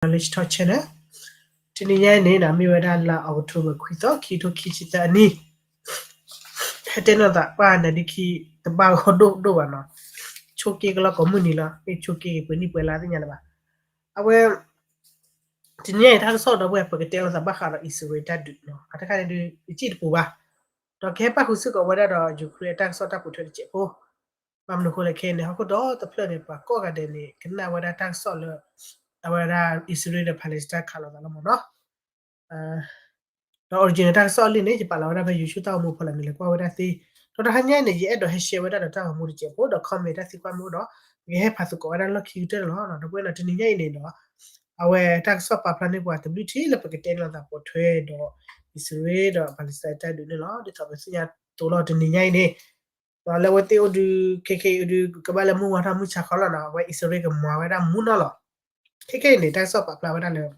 Knowledge Talk Channel. တနံၤညါအံၤန့ၣ် မ့ၢ်ဝဲဒၣ်လါ October ခွံသီ ခံကထိခံဆံသၢအနံၣ်, ဟဲတဲနီၢ်သးပှၢ်နၤဒုခံ တဘၣ်ဂီၢ်ဒိၣ်ဒိၣ်ဘၣ်နီၤ, ဆိက့ကလီၢ်ကိးမုၢ်နံၤလီၤ, မ့ၢ်ဆိက့က့ၤပှဲၤနံၣ်ပှဲၤလါသ့ၣ်ညါလၢၤဘၣ်. အဝဲ တနံၤညါအံၤတၢ်ကစီၣ်ဒီပုၢ်ဝဲၢ် ပကတဲလိာ်သးဘၣ်ဃးဒီးအံၣ်စရ့လးတၢ်ဒုးနီၤ, အတခါန့ၣ်ဒုး ယစံၣ်တပူၤဘၣ်, ဒီးကဟဲပၣ်ဃုာ်စ့ၢ်ကီးဝဲဒၣ်ဒီး Ukraine အတၢ်ကစီၣ်တၢ်ပိာ်ထွဲတစဲးဖိ, ဘၣ်မနုၤအဃိလဲၣ်ခဲအံၤန့ၣ် ဟီၣ်ခိၣ်ဒီတဖျၢၣ်န့ၣ် ပှၤကိးဂၤဒဲးန့ၣ် ကနၣ်ဝဲဒၣ်တၢ်ကစီၣ်လၢ အဝဲဒၣ်အံၣ်စရ့လးဒီး Palestine ခးလိာ်သးလီၤမ့ၢ်နီၤ. ဒီး original တၢ်ကစီၣ်အလံာ်န့ၣ် ယပာ်လီၤဝဲဒၣ်ဖဲ YouTube တၢ်ဂီၤမူဖီလာ်န့ၣ် လဲၤကွၢ်ဝဲဒၣ်သ့, ဒီးတဟါညါအံၤန့ၣ် ယအဲၣ်ဒိးဟဲ share ဝဲဒၣ်ဒီးတၢ်ဂီၤမူတစဲးဖိဒီး comment တၢ်သံကွၢ်မ့ၢ်အိၣ်ဒီး ပကဟဲဖးသကိးဝဲဒၣ်လီၢ်ခံကတၢၢ်န့ၣ်လီၤ. ဒီပုၢ်ဝဲၢ်န့ၣ် တနံၤညါအံၤန့ၣ်ဒီး အဝဲတၢ်ကစီၣ်ပာ်ဖျါန့ၢ်ပှၤတဘျုးထံးလၢပကတဲန့ၢ်လိာ်သးပိာ်ထွဲဒီး အံၣ်စရ့လးဒီး Palestine တၢ်ဒုးန့ၣ်လီၤ. ဒ်သိးပသ့ၣ်ညါသိးလီၤ တနံၤညါအံၤန့ၣ် ဒီးလၢအဝဲသ့ၣ်အိၣ်ဒုး ခဲကနံၣ်အံၤဒုး ကဘၣ်လၢမုၢ်ဝါထီၣ်မုၢ်ဆါခီလီၤနီၤ, အဝဲအံၣ်စရ့လးကမၤဝဲဒၣ်မူနီၤလီၤ. ခဲကနံၣ်အံၤန့ၣ် တၢ်ကစီၣ်ပာ်ဖျါဝဲဒၣ်လၢ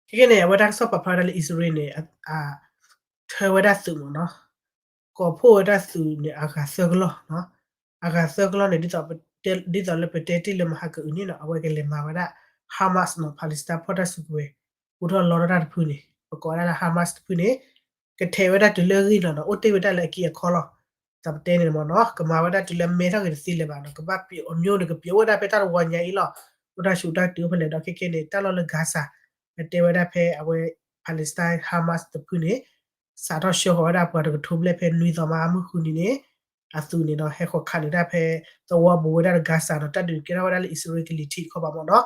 ခဲကနံၣ်အံၤန့ၣ် အဝဲတၢ်ကစီၣ်ပာ်ဖျါဝဲဒၣ်လၢအံၣ်စရ့လးန့ၣ် ထၢဝဲဒၣ်သုးမ့ၢ်နီၤ, ကိးဖှိၣ်ဝဲဒၣ်သုးန့ၣ် အဂၤသၢကလီၢ်, အဂၤသၢကလီၢ်န့ၣ် ဒ်သိးလၢပတဲတ့ၢ်လၢမဟါကအုးန့ၣ်နီၤ, အဝဲကလဲၤမၤဝဲဒၣ် Hamas နီၤ, Palestine ဖီၣ်တၢ်စုကဝဲၤ ဟူထီၣ်လီထီၣ်တၢ်တဖုန့ၣ် ပကိးဝဲဒၣ်လၢ Hamas တဖုန့ၣ် ကထဲးဝဲဒၣ်တုၤလၢအဂ့ၢ်လီၤနီၤ, အိၣ်တ့ၢ်ဝဲဒၣ်လၢအက့အခီလီၤ. ဒ်သိးပတဲန့ၣ်မ့ၢ်နီၤ, ကမၤဝဲဒၣ်တုၤလၢမဲထီၣ်ဂ့ၤတသ့လၢၤဘၣ်နီၤ, ကဘၣ်ပျိးအမျိုးန့ၣ် ကပျိးဝဲဒၣ်ဖဲတၢ်တဝီညါအံၤလီၤ. အိၣ်တၢ်ဆူးတၢ်တုၤအိၣ်ဖဲလဲၣ်ဒီး ခဲကနံၣ်အံၤန့ၣ် တၢ်လီၢ်လၢ Gaza တဲဝဲဒၣ်ဖဲအဝဲ Palestine Hamas တဖုန့ၣ် စးထီၣ်ဆှၢဃီၤဝဲဒၣ်ပှၤတကထိဘျဲၣ်ဖဲနွံသီမးမုၢ်ဃုနံၤန့ၣ် အသုးန့ၣ်ဒီး ဟဲဃီၤခးန့ၢ်ဒၣ်ဖဲ သဝီပူၤဝဲဒၣ်ဒီး Gaza ဒီးတၢ်ဒုးကဲထီၣ်ဝဲဒၣ်လၢအံၣ်စရ့လးကလံၤထံးတခီပၤမ့ၢ်နီၤ,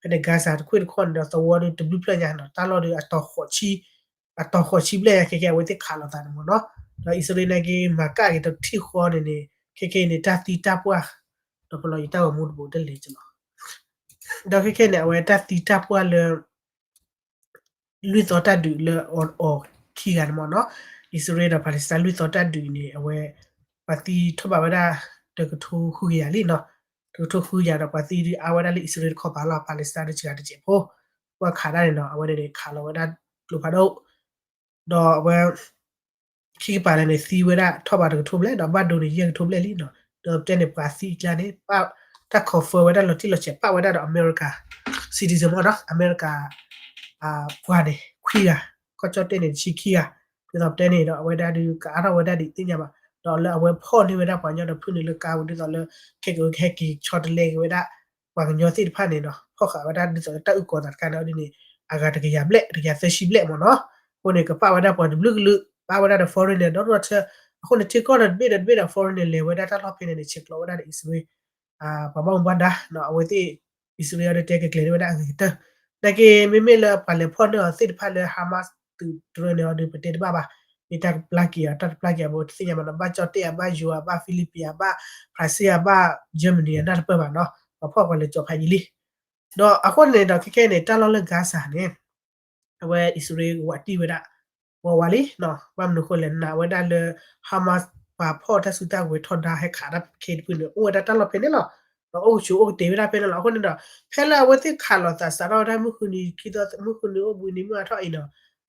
ဖဲန့ၣ် Gaza တခွ့ၣ်တခီန့ၣ်ဒီး သဝီဒီးတဘျုးဖျၢၣ်ညါနီၤ, တၢ်လီၢ်ဒီး အတီၤဃိးဆံဘျဲၣ်ညါ ခဲကနံၣ်အံၤ အဝဲသ့ၣ်ခးလိာ်သးန့ၣ်မ့ၢ်နီၤ, ဒီးအံၣ်စရ့လးန့ၣ်က့ၤမၤကၣ်က့ၤတထံၣ်ဃီန့ၣ်န့ၣ် ခဲကနံၣ်အံၤန့ၣ် တၢ်သံတၢ်ပှၢ် ဒီးပလီၢ်ယတၢ်ဂီၤမူတဘိးတလဲၤကလီၤ ဒီးခဲကနံၣ်အံၤန့ၣ် အဝဲတၢ်သံတၢ်ပှၢ်လၢ လွံၢ်သီတၢ်ဒုးလၢအီၤခံဂၤန့ၣ်မ့ၢ်နီၤ, အံၣ်စရ့လးဒီး Palestine လွံၢ်သီတၢ်ဒုးအံၤန့ၣ် အဝဲ ပှၤသံထီၣ်ဘးဝဲဒၣ် တကထိဃုကယၤလံနီၤ, တကထိဃုကယၤဒီး ပှၤသံဒုးအါဝဲဒၣ်လၢအံၣ်စရ့လးတခီပၤလီၤ, Palestine ဒုးစှၤတစဲးဖိ, ပှၤခးတၢ်န့ၣ်နီၤ, အဝဲန့ၣ်န့ၣ် ခးလီၤဝဲဒၣ်ကျိဖးဒိၣ် ဒီးအဝဲ ခံကပၤလၢာ်န့ၣ် သံဝဲဒၣ်ထီၣ်ဘးတကထိဘျဲၣ် ဒီးဘၣ်ဒိန့ၣ် ယဲၢ်ကထိဘျဲၣ်လံနီၤ, ဒီးပတဲန့ၣ် ပှၤသံအကျါန့ၣ် တၢ် confirm ဝဲဒၣ်လီၤတံၢ်လီၤဆဲး ပာ်ဝဲဒၣ်ဒီး America citizen မ့ၢ်နီၤ, America ပှၤန့ၣ် ခွံဂၤ, ကီၢ်ကၠီၣ်တဲၣ်န့ၣ် တဆံခံဂၤ, ဒ်သိးပတဲန့ၣ်ဒီး အဝဲဒၣ်ဒုးကအါထီၣ်ဝဲဒၣ်ဒ်သ့ၣ်ညါဘၣ်, ဒီးလၢအဝဲဖီၣ်န့ၢ်ဝဲဒၣ်ပှၤကညီတဖုန့ၣ်လၢကါပူၤ ဒ်သိးလၢ ခဲကဝဲကဟဲက့ၤဆီတလဲက့ၤဝဲဒၣ် ပှၤကညီသ့ၣ်တဖၣ်န့ၣ်ဒီး ဖီၣ်ဃာ်ဝဲဒၣ်ဒ်သိးလၢတၢ်အုၣ်ကီၤသးတခါန့ၣ်ဒ်န့ၣ် အဂၤတကယၤဘျဲၣ် တကယၤသၢဆံဘျဲၣ်မ့ၢ်နီၤ, အဃိန့ၣ် ကပာ်ဝဲဒၣ်ပှၤတဘျုးကလုာ် ပာ်ဝဲဒၣ်ဒီး foreigner ဒီး ဒီးထၢ အဃိန့ၣ် ထံကီၢ်ဒီးတဘ့ၣ်ဒီးတဘ့ၣ်ဒီး foreigner လဲၤဝဲဒၣ်တၢ်လီၢ်ဖဲန့ၣ်န့ၣ် ဆဲးကျိးဝဲဒၣ်ဒီးအံၣ်စရ့လး ပှၤဘၣ်မူဘၣ်ဒါ အဝဲသ့ၣ် အံၣ်စရ့လးဒီးတဲကကျဲၤန့ၢ်ဝဲဒၣ်အဂ့ၤကတၢၢ်, နာ်က့ မ့မ့ၢ်လၢပှၤလဲၤဖီၣ်န့ၢ်အီၤသ့ၣ်တဖၣ်လၢ Hamas သုးတရၢန့ၣ်အီၤဒီး ပတဲတဘၣ်ဘၣ်, မ့ၢ်တၢ်ကပျၢ်က့ၤအီၤ တၢ်တပျၢ်က့ၤအီၤ ပတသ့ၣ်ညါဘၣ်နီၤ, ဘၣ်ကၠီၣ်တဲၣ်ဧါ ဘၣ်ယိၤဧါ ဘၣ် Philippines ဧါ ဘၣ် France ဧါ ဘၣ် Germany ဧါ နၢ်တပၢၢ်ဘၣ်နီၤ, ပှၤဖီၣ်ပှၤလဲၤကၠီၤဖးယံာ်လံ ဒီးအဃိန့ၣ်ဒီး ခဲခဲန့ၣ် တၢ်လီၢ်လၢ Gaza န့ၣ် အဝဲအံၣ်စရ့လးဝးတံၢ်ဝဲဒၣ် ဝးဝးလံနီၤ, ဘၣ်မနုၤအဃိလဲၣ် နာ်ဝဲဒၣ်လၢ Hamas ပှၤဖီၣ်တၢ်စုတၢ်ဝဲၤထီဒါဟဲခးတၢ်ခဲတဖုန့ၣ် အိၣ်ဝဲဒၣ်တၢ်လီၢ်ဖဲန့ၣ်လီၤ, ဒီးအိၣ်ကဆိးအိၣ်ကတဲာ်ဝဲဒၣ်ဖဲန့ၣ်လီၤ. အဃိန့ၣ်ဒီး ဖဲလၢအဝဲသ့ၣ်ခးလိာ်သးစးထီၣ်ဝဲဒၣ်မုၢ်ဃုနံၤ ခံသီ မုၢ်ဃုနံၤအိၣ်ဘှံးနံၤမုၢ်အါထီၣ်အံၤနီၤ,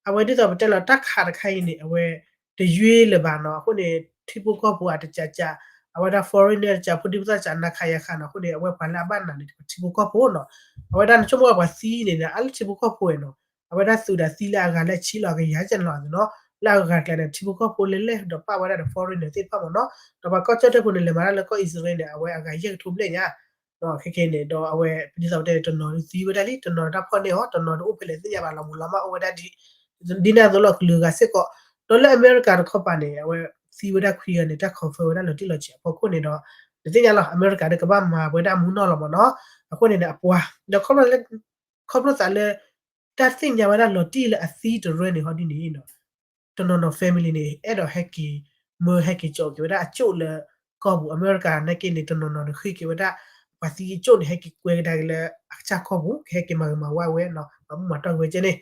အဝဲဒ်သိးပတဲလီၤ တၢ်ခးတခါအံၤန့ၣ် အဝဲ တယွ့လၢၤဘၣ်နီၤ, အဃိန့ၣ် ထံဖိကီၢ်ဖိအတကးကး အဝဲဒၣ် foreigner တကး ဖိဒံဖိသၣ်တကး နၤခးယၤခးနီၤ, အဃိန့ၣ် အဝဲပှၤလၢအဘၣ်နးန့ၣ် ထံဖိကီၢ်ဖိနီၤ, အဝဲဒၣ်နဆိကမိၣ်ပှၤသံန့ၣ် အါလၢထံဖိကီၢ်ဖိဝဲနီၤ, အဝဲဒၣ်သုးဒီးသံလၢအဂၤလၢအဆံလီၤ အကယၤကနီၤနီၤ, လၢအဂၤကျါန့ၣ် ထံဖိကီၢ်ဖိလဲၤလဲၣ်ဒီးပာ်ဝဲဒၣ်ဒီး foreigner သ့ၣ်တဖၣ်မ့ၢ်နီၤ, ဒီးပှၤကီၢ်ကၠီၣ်တဲၣ်ဖိန့ၣ် လဲၤမၤတၢ်လၢကီၢ်အံၣ်စရ့လးန့ၣ် အဝဲအဂၤယဲၢ်ကထိဘျဲၣ်ညါ ဒီးခဲခဲန့ၣ် ဒီးအဝဲ ဒ်သိးပတဲန့ၣ် တနီၤဒုးသံဝဲဒၣ်လံ တနီၤတၢ်ဖီၣ်န့ၢ်အီၤ တနီၤတအိၣ်ဖဲလဲၣ်သ့ၣ်ညါဘၣ် လီၤမုၢ်လီၤမၢ်အိၣ်ဝဲဒၣ်ဒ် ဒ်န့ၣ်အသိးလီၤ ကလုာ်အဂၤစ့ၢ်ကီး, ဒီးလၢအမဲရကၤတခီပၤန့ၣ် အဝဲသံဝဲဒၣ်ခွံဂၤန့ၣ် တၢ် confirm ဝဲဒၣ်လီၤတံၢ်လီၤဆဲးအဖီခိၣ်န့ၣ်ဒီး ဒ်သ့ၣ်ညါလီၤ အမဲရကၤဒီးကဘၣ်မၤဝဲဒၣ်မူနီၢ်လီၤမ့ၢ်နီၤ, အဃိန့ၣ်န့ၣ် အပှၤ ဒီးခီဖျိလၢ ခီဖျိသးလၢ တၢ်သ့ၣ်ညါဝဲဒၣ်လီၤတံၢ်လၢအသံတရၢန့ၣ် ဟီဒ်န့ၣ် တနီၤနီၤ family န့ၣ် အဲၣ်ဒိးဟဲက့ၤမၢဟဲက့ၤကၠီက့ၤဝဲဒၣ်အကၠိၣ်လၢကီၢ်ပူၤ အမဲရကၤနာ်က့န့ၣ် တနီၤနီၤန့ၣ် ဃ့က့ၤဝဲဒၣ် ပှၤသံအကၠိၣ်န့ၣ် ဟဲက့ၤကွဲကဒါက့ၤလၢအကစၢ်ကီၢ်ပူၤ ကဟဲက့ၤမၤဂ့ၤမၤဝါဝဲနီၤ မၤမူမၤတီၢ်က့ၤဝဲကဲန့ၣ်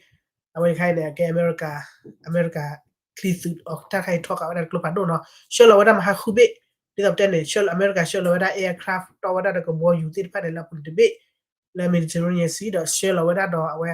အဝဲတခါအံၤန့ၣ် အကဲအမဲရကၤ အမဲရကၤ ချံသူးအီၤတၢ်တခါအံၤထီၣ်ဃာ်ဝဲဒၣ်တကျိဖးဒိၣ်နီၤ ဆှၢလီၤဝဲဒၣ်မဟါဃုဘ့ၣ် ဒ်သိးပတဲန့ၣ် ဆှၢလီၤအမဲရကၤ ဆှၢလီၤဝဲဒၣ် aircraft တီၢ်ဝဲဒၣ်ဒီးကဘီယူၤသ့ၣ်တဖၣ်န့ၣ် လၢအပူၤန့ၣ်တဘ့ၣ် လၢ Mediterranean Sea ဒီးဆှၢလီၤဝဲဒၣ်ဒီးအဝဲ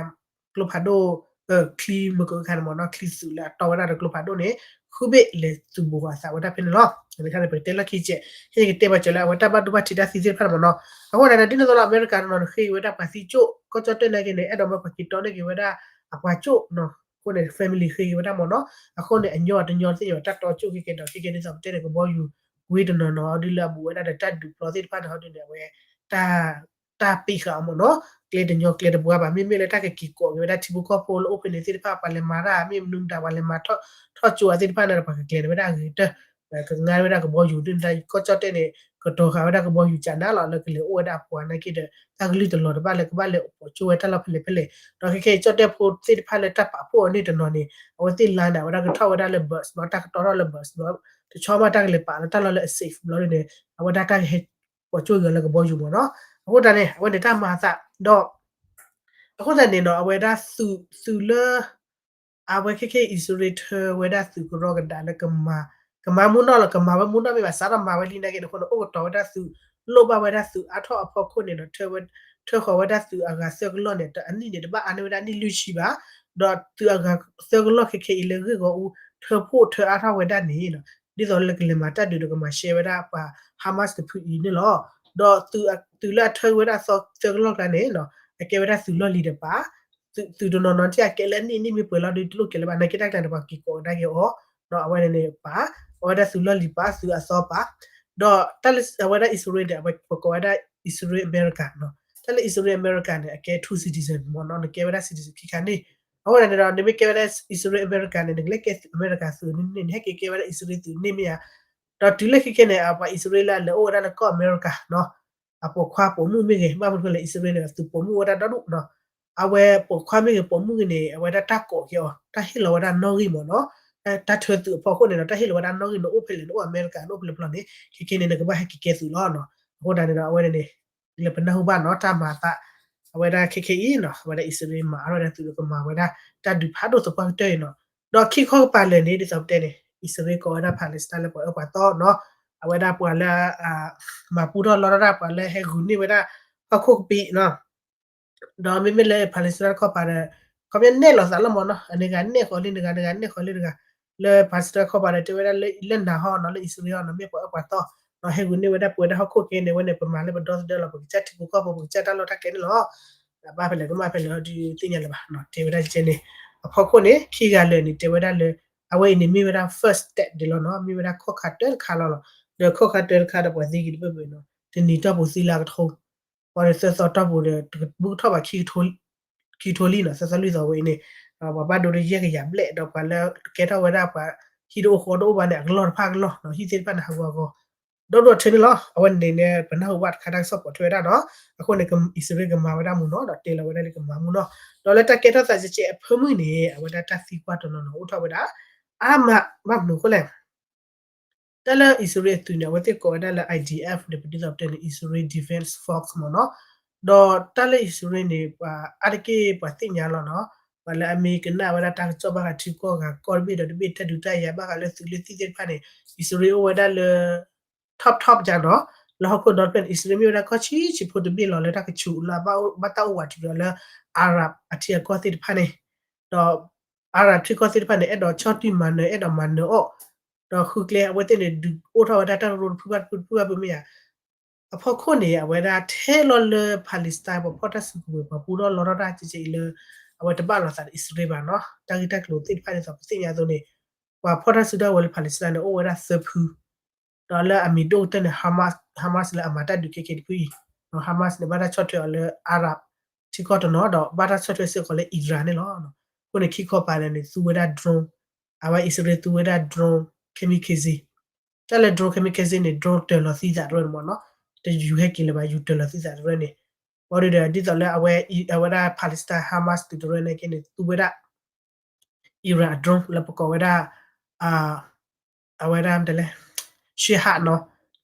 ကျိဖးဒိၣ် ချံမုၢ်ကခါန့ၣ်မ့ၢ်နီၤ ချံသူးလၢအတီၢ်ဝဲဒၣ်ဒီးကျိဖးဒိၣ်န့ၣ် ဃုဘ့ၣ်လဲၤသုးဘူးဃာ်အသးဝဲဒၣ်ဖဲန့ၣ်လီၤ. န့ၣ်ခါန့ၣ် ပကတဲလီၢ်ခံကဲး ဟဲကတဲပှၤစၢၤလၢအဝဲတၢ်ဘၣ်ဒိဘၣ်ထံးတၢ်သံသ့ၣ်တဖၣ်န့ၣ်မ့ၢ်နီၤ. အဃိသတးန့ၣ် ဒ်န့ၣ်အသိးလီၤ အမဲရကၤတနီၤန့ၣ် ဃ့က့ၤဝဲဒၣ်ပှၤသံကၠိၣ် ကီၢ်ကၠီၣ်တဲၣ်နာ်က့န့ၣ် အဲၣ်ဒိးမၢပှၤက့ၤတီန့ၢ်က့ၤဝဲဒၣ် အပှၤကၠိၣ်နီၤ. အဃိန့ၣ် family ဃ့က့ၤဝဲဒၣ်မ့ၢ်နီၤ. အဃိန့ၣ် အညီတညီသ့ၣ်ညါတၢ်တီကၠိၣ်ခဲကဲဒီး ခဲကဲဒ်သိးပတဲန့ၣ် ကဘီယူၤကွ့တနီၤနီၤ ဒ်လၢအဘူးဝဲဒၣ်ဒီးတၢ်ဒုးဖျီသ့ၣ်တဖၣ်န့ၣ် ဟီဒုန့ၣ် အဝဲ တၢ်ပ့ၤဃာ်အီၤမ့ၢ်နီၤ, ကျဲတညီကျဲတဘှါဘၣ်. မ့မ့ၢ်လၢတၢ်ကက့ၤကိးက့ၤဝဲဒၣ်ထံဖိကီၢ်ဖိလၢအိၣ်ဖဲန့ၣ်သ့ၣ်တဖၣ် ပှၤလဲၤမၤတၢ် မ့ၢ်မနုၤမတၤ ပှၤလဲၤမၤထီၣ်ကၠိအီၤသ့ၣ်တဖၣ်န့ၣ်ဒီး ပှၤကကျဲၤန့ၢ်ဝဲဒၣ်အဂ့ၤကတၢၢ်, ကငါဝဲဒၣ်ကဘီယူၤဒ်န့ၣ် ကီၢ်ကၠီၣ်တဲၣ်န့ၣ် ကတီၤဃာ်ဝဲဒၣ်ကဘီယူၤကနါလီၤ လၢကလဲၤအိၣ်ဝဲဒၣ်အပှၤနာ်က့ဒီး တၢ်ကလုၢ်တလီၤတဘၣ်လၢကဘၣ်လဲၤပိာ်ကၠိဝဲတၢ်လီၢ်ဖဲလဲၣ်ဖဲလဲၣ်. ဒီးခဲခဲအံၤ ကၠီၣ်တဲၣ်ဖိသ့ၣ်တဖၣ်လၢတၢ်ပာ်ဖှိၣ်အီၤန့ၣ်တနီၤန့ၣ် အဝဲသ့ၣ်လါန့ၣ် အဝဲဒၣ်ကထီၣ်ဝဲဒၣ်လၢ bus ဘျီ တၢ်ကတီထီၣ်လၢ bus ဘျီ တဆီမးတၢ်ကလဲၤပာ်လၢတၢ်လီၢ်လၢအ safe ဘျီဒ်န့ၣ် အဝဲဒၣ်တၢ်ကဟဲ ပိာ်ကၠိဂ့ၤအီၤလၢကဘီယူၤမ့ၢ်နီၤ. အဃိသတးန့ၣ် အဝဲန့ၣ်တၢ်မၤအသး ဒီး အဃိသတးန့ၣ်နီၤ အဝဲဒၣ်သုးလၢ အဝဲခဲခဲအံၤ အံၣ်စရ့လးထၢဝဲဒၣ်သုးကရီကဒါလၢ ကမၤမူနီၣ်လီၤ ကမၤဝဲမူနီၣ်မ့ၢ်ဘၣ် စးထီၣ်မၤဝဲလံနာ်က့န့ၣ်အဃိန့ၣ် အိၣ်ကတီၤဝဲဒၣ်သုး လိၣ်ဘၣ်ဝဲဒၣ်သုးအါထီၣ်အဖီခိၣ်န့ၣ်ဒီး ထၢဃီၤဝဲဒၣ်သုးအဂၤသၢကလီၢ်န့ၣ် အနံၣ်န့ၣ် တဘၣ်အါန့ၢ်ဝဲဒၣ်နံၣ်လွံၢ်ဆံဘၣ်, ဒီးသုးအဂၤသၢကလီၢ်ခဲခဲအံၤလၢဂ့ၢ်ဂီၢ်အူ ထၢဖှိၣ်ထၢအါထီၣ်ဝဲဒၣ်န့ၣ် ဒ်သိးလၢကလဲၤမၤတၢ်ဒုးဒီးကမၤရှဲဝဲဒၣ်ပှၤ Hamas တဖုအံၤန့ၣ်လီၤ. ဒီးသုးလၢအထၢဝဲဒၣ်သၢကလီၢ်ကျါန့ၣ် အကဲဝဲဒၣ်သုးလီၢ်လံၤတပၤ, သုးတနီၤနီၤထံၣ်အကဲလၢအနံၣ်နံၣ်မ့ၢ်ပှဲၤလီၤဒီးတလိၣ်ကဲလၢၤဘၣ် နာ်က့တၢ်ကျါန့ၣ် ပှၤက့ၤကိးကဒါက့ၤအီၤ, အဝဲန့ၣ်န့ၣ်ပၤ, အဝဲဒၣ်သုးလီၢ်လံၤပၤ သုးအသီပၤ, ဒီးတၢ်လၢအဝဲဒၣ်အံၣ်စရ့လးန့ၣ် အဝဲပကိးဝဲဒၣ်အံၣ်စရ့လးအမဲရကၤနီၤ, တၢ်လၢအံၣ်စရ့လးအမဲရကၤန့ၣ် အကဲ two citizen မ့ၢ်နီၤ နကဲဝဲဒၣ် citizen ခံခါန့ၣ်, အဃိန့ၣ်ဒီး နမ့ၢ်ကဲဝဲဒၣ်အံၣ်စရ့လးအမဲရကၤန့ၣ် နကလဲၤကဲသုးအမဲရကၤသုးန့ၣ် နဟဲက့ၤကဲဝဲဒၣ်အံၣ်စရ့လးသုးန့ၣ်မ့ၢ်ဧါ, ဒီးတုၤလၢခဲခဲန့ၣ် ပှၤအံၣ်စရ့လးလၢအအိၣ်ဝဲဒၣ်လၢကီၢ်အမဲရကၤနီၤ အပိာ်ခွါပိာ်မုၣ်မ့ၢ်ဂ့ၤ ဘၣ်မနုၤလဲၣ် အံၣ်စရ့လးန့ၣ် သုးပိာ်မုၣ်အိၣ်ဝဲဒၣ်ဒီဒူၣ်နီၤ, အဝဲပိာ်ခွါမ့ၢ်ဂ့ၤပိာ်မုၣ်ဂ့ၤန့ၣ် အဝဲဒၣ်တၢ်ကိးက့ၤအီၤ တၢ်ဟ့ၣ်လီၤဝဲဒၣ်နီၣ်ဂံၢ်မ့ၢ်နီၤ, တၢ်ထၢသုးအဖီခိၣ်န့ၣ်ဒီး တၢ်ဟ့ၣ်လီၤဝဲဒၣ်နီၣ်ဂံၢ် နအိၣ်ဖဲလဲၣ် နအိၣ်အမဲရကၤ နအိၣ်ဖဲလဲၣ်ဖဲလဲၣ်န့ၣ် ခဲခဲန့ၣ် နကဘၣ်ဟဲက့ၤကဲသုးလီၤနီၤ, အဃိဒၣ်န့ၣ်ဒီး အဝဲန့ၣ်န့ၣ် လၢပနၢ်ဟူဘၣ်နီၤ တၢ်မၤအသး အဝဲဒၣ်ခဲခဲအံၤနီၤ အဝဲဒၣ်အံၣ်စရ့လးမၤအါထီၣ်ဝဲဒၣ်သုးဒီးကမၤဝဲဒၣ် တၢ်ဒုးဖးဒိၣ်သပှၢ်ကတၢၢ်အံၤနီၤ, ဒီးခံခီကပၤလၢာ်န့ၣ် ဒ်သိးပတဲန့ၣ် အံၣ်စရ့လးကိးဝဲဒၣ် Palestine လၢပှၤအၢပှၤသီနီၤ, အဝဲဒၣ်ပှၤလၢ မၤပူထီၣ်လီထီၣ်တၢ် ပှၤလၢဟဲဂုာ်န့ၢ်ဝဲဒၣ် ဟီၣ်ခိၣ်ကပံာ်နီၤ, ဒီးမ့မ့ၢ်လၢ Palestine တခီပၤဒီး ခီပညီနဲၣ်လီၤသးလီၤမ့ၢ်နီၤ, အန့ၢ်ဂၤနဲၣ်ဃီၤလံတဂၤ တဂၤနဲၣ်ဃီၤလံတဂၤ, လၢ Palestine တခီပၤဒီး တဲဝဲဒၣ်လၢ လၢနၤဟီနီၤ လၢအံၣ်စရ့လးအီၤနီၤ မ့ၢ်ပှၤအၢပှၤသီ, ဒီးဟဲဂုာ်န့ၢ်ဝဲဒၣ်ပဝဲဒၣ်ဟီၣ်ခိၣ်ကဲန့ၣ် ဝဲန့ၣ် ပမၤလၢပဒီသဒၢလီၤ ပကစၢ်ထံဖိကီၢ်ဖိ ပကစၢ်တၢ်လီၢ်တၢ်ကျဲန့ၣ်လီၤ, ဘၣ်ဖဲလဲၣ်ကမၣ်ဖဲလဲၣ်ဟီဒုးသ့ၣ်ညါလၢၤဘၣ်နီၤ, တဲဝဲဒၣ်ကဲန့ၣ်, အဖီခိၣ်န့ၣ် ခံဂၤလၢာ်န့ၣ် တဲဝဲဒၣ်လၢ အဝဲအံၤန့ၣ်မ့ၢ်ဝဲဒၣ် first step ဒ်လီၤနီၤ, မ့ၢ်ဝဲဒၣ်ခီၣ်ခါတၢတခါလီၤလီၤ, ဒီးခီၣ်ခါတၢတခါဒီးပှၤသံက့ၤတဘၢၣ်ဘၢၣ်နီၤ, တနံၤတီၢ်ပူၤသံလၢအကထိ ပှၤဒီးသၢသီတီၢ်ပူၤဒီး တကဘုကထီၣ်ဘၣ် ခံကထိလံနီၤ, သၢသီလွံၢ်သီဝဲအံၤန့ၣ်, ပှၤဘၣ်ဒိဒီးယဲၢ်ကယၤဘျဲၣ် ဒီးပှၤလၢကဲထီၣ်ဝဲဒၣ်ပှၤ ဟံၣ်တအိၣ်ဃီတအိၣ်ဘၣ်န့ၣ် အကလီၢ်တဖၣ်ကလီၢ်နီၤ, ဟံၣ်သ့ၣ်တဖၣ်န့ၣ် ဟးဂူာ်ဟးဂီၤ ဒီဒိၣ်ထၢန့ၣ်လီၤ, အဝဲန့ၣ်န့ၣ် ပနၢ်ဟူဘၣ်တခါတၢ်ကစီၣ်ပိာ်ထွဲဝဲဒၣ်နီၤ, အဃိန့ၣ် အံၣ်စရ့လးကမၤဝဲဒၣ်မူနီၤ ဒီးတဲလီၤဝဲဒၣ်လၢကမၤမူနီၤ, ဒီးလၢတၢ်ကဲထီၣ်သးကဲကဲအဖၢမုၢ်န့ၣ် အဝဲဒၣ်တၢ်သံကွၢ်တနီၤနီၤအိၣ်ထီၣ်ဝဲဒၣ် အါမး ဘၣ်မနုၤအဃိလဲၣ် တၢ်လၢအံၣ်စရ့လးအသုးန့ၣ် အဝဲသ့ၣ်ကိးဝဲဒၣ်လၢ I D F န့ၣ် ပဒ်သိးပတဲန့ၣ် Israel Defense Force မ့ၢ်နီၤ, ဒီးတၢ်လၢအံၣ်စရ့လးန့ၣ် ပှၤအါတက့ၢ်ပှၤသ့ၣ်ညါလီၤနီၤ, ပှၤလၢအမ့ၢ်ကနၣ်ဝဲဒၣ်တၢ်ကစီၣ်ဘၣ်ဃးထံကီၢ်ဂၤကီၢ်တဘ့ၣ်ဒီးတဘ့ၣ် တၢ်ဒုးတၢ်ယၤဘၣ်ဃးလၢသုးလၢသံၣ်သ့ၣ်တဖၣ်န့ၣ် အံၣ်စရ့လးအိၣ်ဝဲဒၣ်လၢ top top ကနီၤ, လၢဟီၣ်ခိၣ်ဒီတဖျၢၣ်န့ၣ် အံၣ်စရ့လးမ့ၢ်ဝဲဒၣ်ကီၢ်ဆံးဆံးဖိတဘ့ၣ်လီၤ လၢတၢ်ကဆူးလၢဘၣ်တၢ်အိၣ်ဝးထံဒီးလၢ Arab အထံအကီၢ်သ့ၣ်တဖၣ်န့ၣ်, ဒီး Arab ထံကီၢ်သ့ၣ်တဖၣ်န့ၣ် အဲၣ်ဒိးဆီၣ်တံၢ်မၤနၢၤ အဲၣ်ဒိးမၤနၢၤအီၤ, ဒီးဃုကျဲအဝဲသ့ၣ်န့ၣ် ဒုးအိၣ်ထီၣ်ဝဲဒၣ်တၢ်ကရၢတဖုဘၣ်တဖုတဖုဘၣ်ဖုမ့ၢ်ဧါ, အဖီခိၣ်န့ၣ် အဝဲဒၣ်ထဲလီၤလၢ Palestine ပှၤဖီၣ်တၢ်စုကဝဲၤ ပှၤပူထီၣ်လီထီၣ်တၢ်ကဲကဲအံၤလၢ အဝဲတဘၣ်လိာ်သးဒီးအံၣ်စရ့လးဘၣ်နီၤ, တၢ်ဂ့ၢ်တၢ်ကျိၤသ့ၣ်တဖၣ်ဒ်သိးပသ့ၣ်ညါအသိးန့ၣ် ပှၤဖီၣ်တၢ်စုကဝဲၤလၢ Palestine န့ၣ် အိၣ်ဝဲဒၣ်သၢဖု ဒီးလၢအမံၤဒိၣ်ကတၢၢ်န့ၣ် Hamas, Hamas လၢအမၤတၢ်ဒုးခဲကဲတဖုအံၤ, Hamas န့ၣ် ဘၣ်တၢ်ဆီၣ်ထွဲအီၤလၢ Arab ထံကီၢ်တနီၤ ဒီးဘၣ်တၢ်ဆီၣ်ထွဲစ့ၢ်ကီးလၢ Iran န့ၣ်လီၤ. အဃိန့ၣ် ခံခီပၤလၢာ်န့ၣ် သူဝဲဒၣ် drone, အဝဲအံၣ်စရ့လးသူဝဲဒၣ် drone kamikaze, တၢ်လၢ drone kamikaze န့ၣ် drone တၢၤလီၤသံသးတရၢန့ၣ်မ့ၢ်နီၤ, တယူၤဟဲက့ၤလၢၤဘၣ် ယူၤတၢၤလီၤသံသးတရၢန့ၣ်, ဘၣ်ဒီး ဒ်သိးလၢအဝဲ အဝဲဒၣ် Palestine Hamas သုးတရၢန့ၣ်က့န့ၣ် သူဝဲဒၣ် Iran အ drone လၢပကိးဝဲဒၣ် အဝဲဒၣ်မတၤလဲၣ် Shahed နီၤ,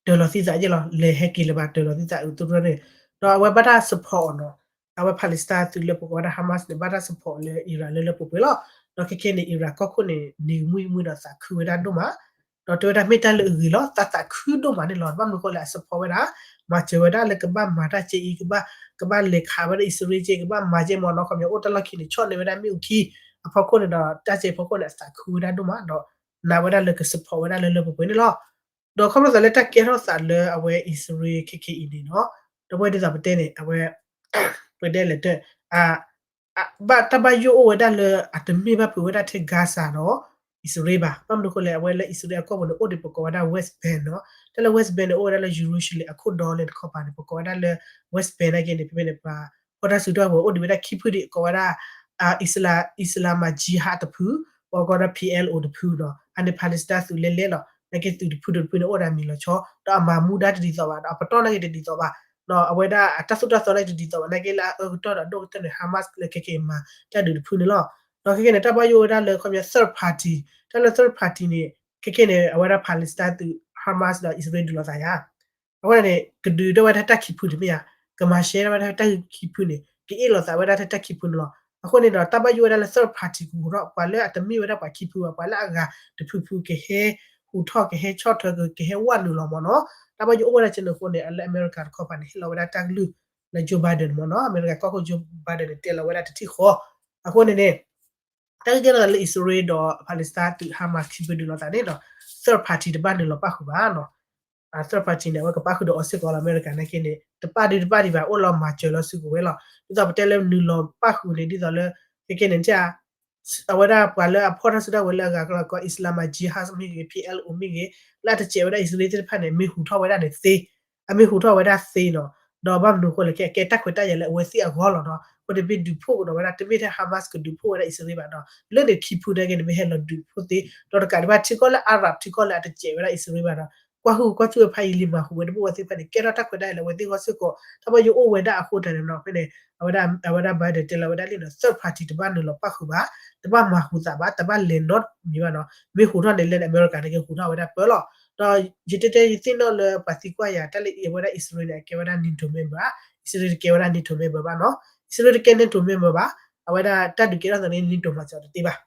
တၢၤလီၤသံသးယဲၢ်လီၤ လဲၤဟဲက့ၤလၢၤဘၣ် တၢၤလီၤသံသးအသုးတရၢန့ၣ်, ဒီးအဝဲဘၣ်တၢ် support အီၤနီၤ, အဝဲ Palestine သုးလၢပကိးဝဲဒၣ် Hamas န့ၣ် ဘၣ်တၢ် support လၢ Iran လၢလၢပှဲၤပှဲၤလီၤ. ဒီးခဲခဲန့ၣ် Iran ကီၢ်ခိၣ်န့ၣ် နံၤကမှံကမှံဒီးသးခုဝဲဒၣ်ဒိၣ်မး, ဒီးတဲဝဲဒၣ်မ့ၢ်တၢ်လၢအဂ့ၤလီၤ သးသးခုဒိၣ်မးန့ၣ်လီၤ. ဘၣ်မနုၤအဃိလဲၣ် အ support ဝဲဒၣ် မၤစၢၤဝဲဒၣ်လၢကဘၣ်မၤတၢ်ကဲအံၤ ကဘၣ် ကဘၣ်လဲၤခးဝဲဒၣ်အံၣ်စရ့လးကဲ ကဘၣ်မၤကဲမ့ၢ်နီၤ ခီပညီအိၣ်တၢ်လီၢ်ခံန့ၣ် ဆီၣ်န့ၢ်ဝဲဒၣ်မ့ၣ်အူခံ အဖီခိၣ်န့ၣ်ဒီး တၢ်ကဲအံၤဖီခိၣ်န့ၣ် အသးခုဝဲဒၣ်ဒိၣ်မး ဒီးနာ်ဝဲဒၣ်လၢက support ဝဲဒၣ်လၢလၢပှဲၤပှဲၤန့ၣ်လီၤ. ဒီးခီဖျိသးလၢတၢ်ကဲထီၣ်သးလၢအဝဲအံၣ်စရ့လးခဲခဲအံၤန့ၣ်နီၤ, ဒီးပဝဲဒ်သိးပတဲန့ၣ် အဝဲ ပတဲလဲၣ်တၢ် ဘၣ်တၢ်ဘၣ်ယိၣ်အိၣ်ဝဲဒၣ်လၢ အတမ့ၢ်ဘၣ်ဖုးဝဲဒၣ်ထဲ Gaza ဒီး အံၣ်စရ့လးဘၣ်. ဘၣ်မနုၤအဃိလဲၣ် အဝဲလၢအံၣ်စရ့လးအကီၢ်ပူၤန့ၣ် အိၣ်ဒံးပကိးဝဲဒၣ် West Bank နီၤ. တၢ်လၢ West Bank န့ၣ် အိၣ်ဝဲဒၣ်လၢ Jerusalem အခိၣ်ဒီန့ၣ်တခီပၤန့ၣ် ပကိးဝဲဒၣ်လၢ West Bank နာ်က့န့ၣ် ဖဲဖဲန့ၣ် ပှၤဖီၣ်တၢ်စုတၢ်ဝဲၤအိၣ်ဒံးဝဲဒၣ်ခံဖုဒံး ကိးဝဲဒၣ် Isla- Islamist Jihad တဖု, ပှၤကိးဒီး P L O တဖုနီၤ, အန့ၣ် Palestine သုးလဲလဲလီၤ. နာ်က့သုးတဖုဒီးတဖုန့ၣ် အိၣ်ဝဲဒၣ်မံၤလီၤဆီ ဒီးအမၤမူဒါတဒ်သိးဘၣ် ဒီးအပတီၢ်နာ်က့တဒ်သိးဘၣ် အဝဲဒၣ်အတၢ်သိၣ်တၢ်သီနာ်က့တဒ်သိးဘၣ် နာ်က့လၢအအၢကတီၢ်ဒီးအဒိၣ်ကတၢၢ်န့ၣ် Hamas လၢခဲခဲအံၤမၤတၢ်ဒုးတဖုန့ၣ်လီၤ. ဒီးခဲခဲန့ၣ် တၢ်ဘၣ်ယိၣ်ဝဲဒၣ်လၢခီပညီ third party, တၢ်လၢ third party န့ၣ် ခဲခဲန့ၣ် အဝဲဒၣ် Palestine သုး Hamas ဒီးအံၣ်စရ့လးဒုးလိာ်သးယါ အဃိန့ၣ် ကဒုးဒၣ်ဝဲဒၣ်တၢ်ခံဖုတမ့ၢ်ဧါ, ကမၤရှဲဒၣ်ဝဲဒၣ်တၢ်ခံဖုန့ၣ် ကအ့ၣ်လိာ်သးဝဲဒၣ်တၢ်ခံဖုန့ၣ်လီၤ. အဃိန့ၣ်ဒီး တၢ်ဘၣ်ယိၣ်ဝဲဒၣ်လၢ third party ကဟူးထီၣ် ပှၤလၢအတမ့ၢ်ဝဲဒၣ်ပှၤခံဖုဘၣ် ပှၤလၢအဂၤတဖုဖုကဟဲဟူးထီၣ် ကဟဲဆီၣ်ထွဲ ကဟဲဝဲနုာ်လီၤမ့ၢ်နီၤ. တၢ်ဘၣ်ယိၣ်အိၣ်ဝဲဒၣ်ကဲန့ၣ်အဃိန့ၣ် လၢအမဲရကၤတခီပၤန့ၣ် ဟ့ၣ်လီၤဝဲဒၣ်တၢ်ကလုၢ်လၢ Joe Biden မ့ၢ်နီၤ, အမဲရကၤကီၢ်ခိၣ် Joe Biden န့ၣ် တဲလီၤဝဲဒၣ်တထံၣ်ဃီ အဃိန့ၣ်န့ၣ် တၢ်ဂ့ၢ်ကဲထီၣ်သးလၢအံၣ်စရ့လးဒီး Palestine သုး Hamas ခံဖုဒုးလိာ်သးန့ၣ်နီၤ third party တဘၣ်နုာ်လီၤပၣ်ဃုာ်ဘၣ်နီၤ. third party န့ၣ် အဝဲကပၣ်ဃုာ်ဒီးအီၤစ့ၢ်ကီးလီၤ အမဲရကၤနာ်က့န့ၣ် တပၣ်ဒုတပၣ်ဒံးဘၣ် အိၣ်လီၤမၤစၢၤလီၤစုကဝဲၤလီၤ. ဒ်သိးပတဲလၢနုာ်လီၤပၣ်ဃုာ်န့ၣ် ဒ်သိးလၢ ခဲခဲန့ၣ် အဝဲဒၣ်ပှၤလၢအဖီၣ်တၢ်စုတၢ်ဝဲၤလၢအဂၤကလီၤကီ Islamist Jihad မ့ၢ်ဂ့ၤ P L O မ့ၢ်ဂ့ၤ လၢအတစဲးဝဲဒၣ်အံၣ်စရ့လးသ့ၣ်တဖၣ်န့ၣ် မ့ၢ်ဟူးထီၣ်ဝဲဒၣ်န့ၣ်သ့ အမ့ၢ်ဟူးထီၣ်ဝဲဒၣ်သ့နီၤ. ဒီးဘၣ်မနုၤအဃိလဲၣ် ကဲတၢ်ခွဲးတၢ်ယာ်လၢအဝဲသ့ၣ်အဂီၢ်လီၤနီၤ. အဃိန့ၣ်မ့ၢ်ဒုးဖှိၣ်ကဒီးဝဲဒၣ် တမ့ၢ်ထဲ Hamas ကဒုးဖှိၣ်ဝဲဒၣ်အံၣ်စရ့လးဘၣ်ဒီး လၢန့ၣ်ခံဖုနာ်က့န့ၣ် မ့ၢ်ဟဲလီၤဒုးဖှိၣ်သ့ ဒီးတကးဒံးဘၣ်ထံကီၢ်လၢ Arab ထံကီၢ်လၢအတစဲးဝဲဒၣ်အံၣ်စရ့လးဘၣ်ဒီး ကွၢ်ဟုၣ်ကွၢ်စူၣ်ဝဲဖးယံာ်လံ မၤဟူးဝဲတဘၣ်ဝဲသ့ၣ်တဖၣ်န့ၣ် ကဲထီၣ်တၢ်ခွဲးတၢ်ယာ်လၢအဝဲသ့ၣ်အဂီၢ်စ့ၢ်ကီး တၢ်ဘၣ်ယိၣ်အိၣ်ဝဲဒၣ်အဃိသတးန့ၣ်နီၤ ဖဲန့ၣ် အဝဲဒၣ် အဝဲဒၣ် Biden တဲလီၤဝဲဒၣ်လံနီၤ third party တဘၣ်နုာ်လီၤပၣ်ဃုာ်ဘၣ်, တဘၣ်မၤဟူးသးဘၣ်, တဘၣ်လဲၤနီတမံၤဘၣ်နီၤ. မ့ၢ်ဟူးထီၣ်န့ၣ်လၢအမဲရကၤနာ်က့ဟူးထီၣ်ဝဲဒၣ်ပၢလီၤ. ဒီးယတဲတဲယသ့ၣ်နီၣ်လၢပှၤသံကွၢ်ယၤ တၢ်လၢအံၤအဝဲဒၣ်အံၣ်စရ့လးန့ၣ် အကဲဝဲဒၣ် NATO member ဧါ, အံၣ်စရ့လးတကဲဝဲဒၣ် NATO member ဘၣ်နီၤ. အံၣ်စရ့လးတကဲ NATO member ဘၣ်, အဝဲဒၣ်တၢ်ဒုးကဲထီၣ်သးန့ၣ် NATO မၤစၢၤတသ့ဘၣ်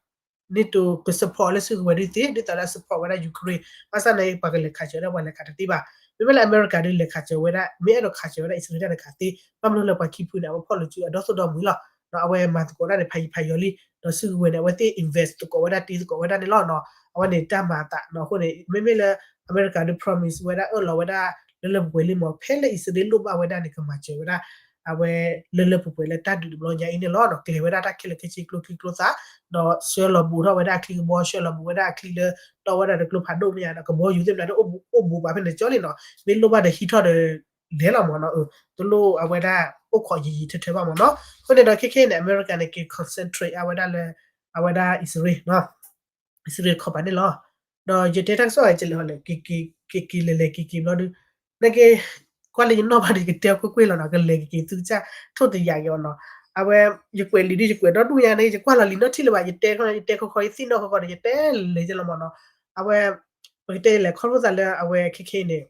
NATO က support လၢစုကဝဲၤဒုးသ့ ဒ်သိးလၢအ support ဝဲဒၣ် Ukraine ဘၣ်ဆၣ်န့ၣ် ပှၤကလဲၤခးစၢၤဝဲဒၣ် ပှၤလဲၤခးတသ့ဘၣ်. မ့မ့ၢ်လၢအမဲရကၤဒုးလဲၤခးစၢၤဝဲဒၣ် မ့ၢ်အဲၣ်ဒိးခးစၢၤဝဲဒၣ်အံၣ်စရ့လးတၢ်န့ၣ်ခးသ့, ဘၣ်မနုၤလၢပှၤခံဖုန့ၣ် အဝဲဖီၣ်လိာ်စုအဒီသိၣ်ဒီမုၢ်လီၤ. ဒီးအဝဲမၤသကိးတၢ်န့ၣ် ဖးယံာ်ဖးယီၤလံ, ဒီးစုကဝဲၤန့ၣ် အဝဲသ့ၣ် invest သကိးဝဲဒၣ်တ့သကိးဝဲဒၣ်န့ၣ်လီၤနီၤ. အဝဲန့ၣ်တၢ်မၤအသးနီၤ. အဃိန့ၣ် မ့မ့ၢ်လၢ အမဲရကၤဒုး promise ဝဲဒၣ်အၢၣ်လီၤဝဲဒၣ် လၢလၢပှဲၤပှဲၤလံမ့ၢ် ဖဲလၢအံၣ်စရ့လးလိၣ်ဘၣ်ဝဲဒၣ်န့ၣ် ကမၤစၢၤဝဲဒၣ် အဝဲ လၢလၢပှဲၤပှဲၤလၢတၢ်ဒုးတဘျီညါအံၤန့ၣ်လီၤ. ဒီးကျဲၤဝဲဒၣ်တၢ်ခဲလၢာ်ခဲဆ့ကျိချံကျိသၣ်, ဒီးဆှၢလီၤဘူးထီၣ်ဝဲဒၣ်အချံကဘီ ဆှၢလီၤဘူးဝဲဒၣ်အချံလၢ တီဝဲဒၣ်တကျိဖးဒိၣ်မ့ၢ်ဧါ ဒီးကဘီယူၤသ့ၣ်မနုၤဒၣ်အိၣ်ဘူးဘၣ်ဖဲန့ၣ်ကၠီလံနီၤ. မ့ၢ်လိၣ်ဘၣ်ဒီးဟံးထီၣ်ဒီး လဲၤလီၤမ့ၢ်နီၤ. တလိၣ်အဝဲဒၣ်အိၣ်ခိးယံာ်ယံာ်ထဲထဲဘၣ်မ့ၢ်နီၤ. အဃိန့ၣ်ဒီးခဲခဲန့ၣ် အမဲရကၤန့ၣ် က့ၤ concentrate အဝဲဒၣ်လၢ အဝဲဒၣ်အံၣ်စရ့လး အံၣ်စရ့လးတခီပၤန့ၣ်လီၤ. ဒီးယတဲတၢ်ကစီၣ်အံၤကလဲၤဟီလဲၣ် က့ၤက့ၤလဲၤလဲၤက့ၤက့ၤဘျီဒုး နာ်က့ ကွၢ်လၢယနီၢ်ဘၣ်ဒီး ယကတဲကွ့ၢ်ကွ့ၢ်လီၤနီၤ ကလဲၤက့ၤက့ၤသုကစၢ်ထိၣ်တယာ်က့ၤအီၤနီၤ. အဝဲ ယကွဲးလံာ်ဒုး ယကွဲးဒီဒူၣ်ညါန့ၣ် ယကွၢ်လီၤလံာ်နီၢ်ထံၣ်လၢၤဘၣ် ယတဲခီ ယတဲခီခီ ယသ့ၣ်နီၣ်ခီခီဒီး ယတဲလဲၤက့ၤလီၤမ့ၢ်နီၤ. အဝဲ ပကတဲလဲၣ် ခီဖျိသးလၢအဝဲခဲခဲန့ၣ်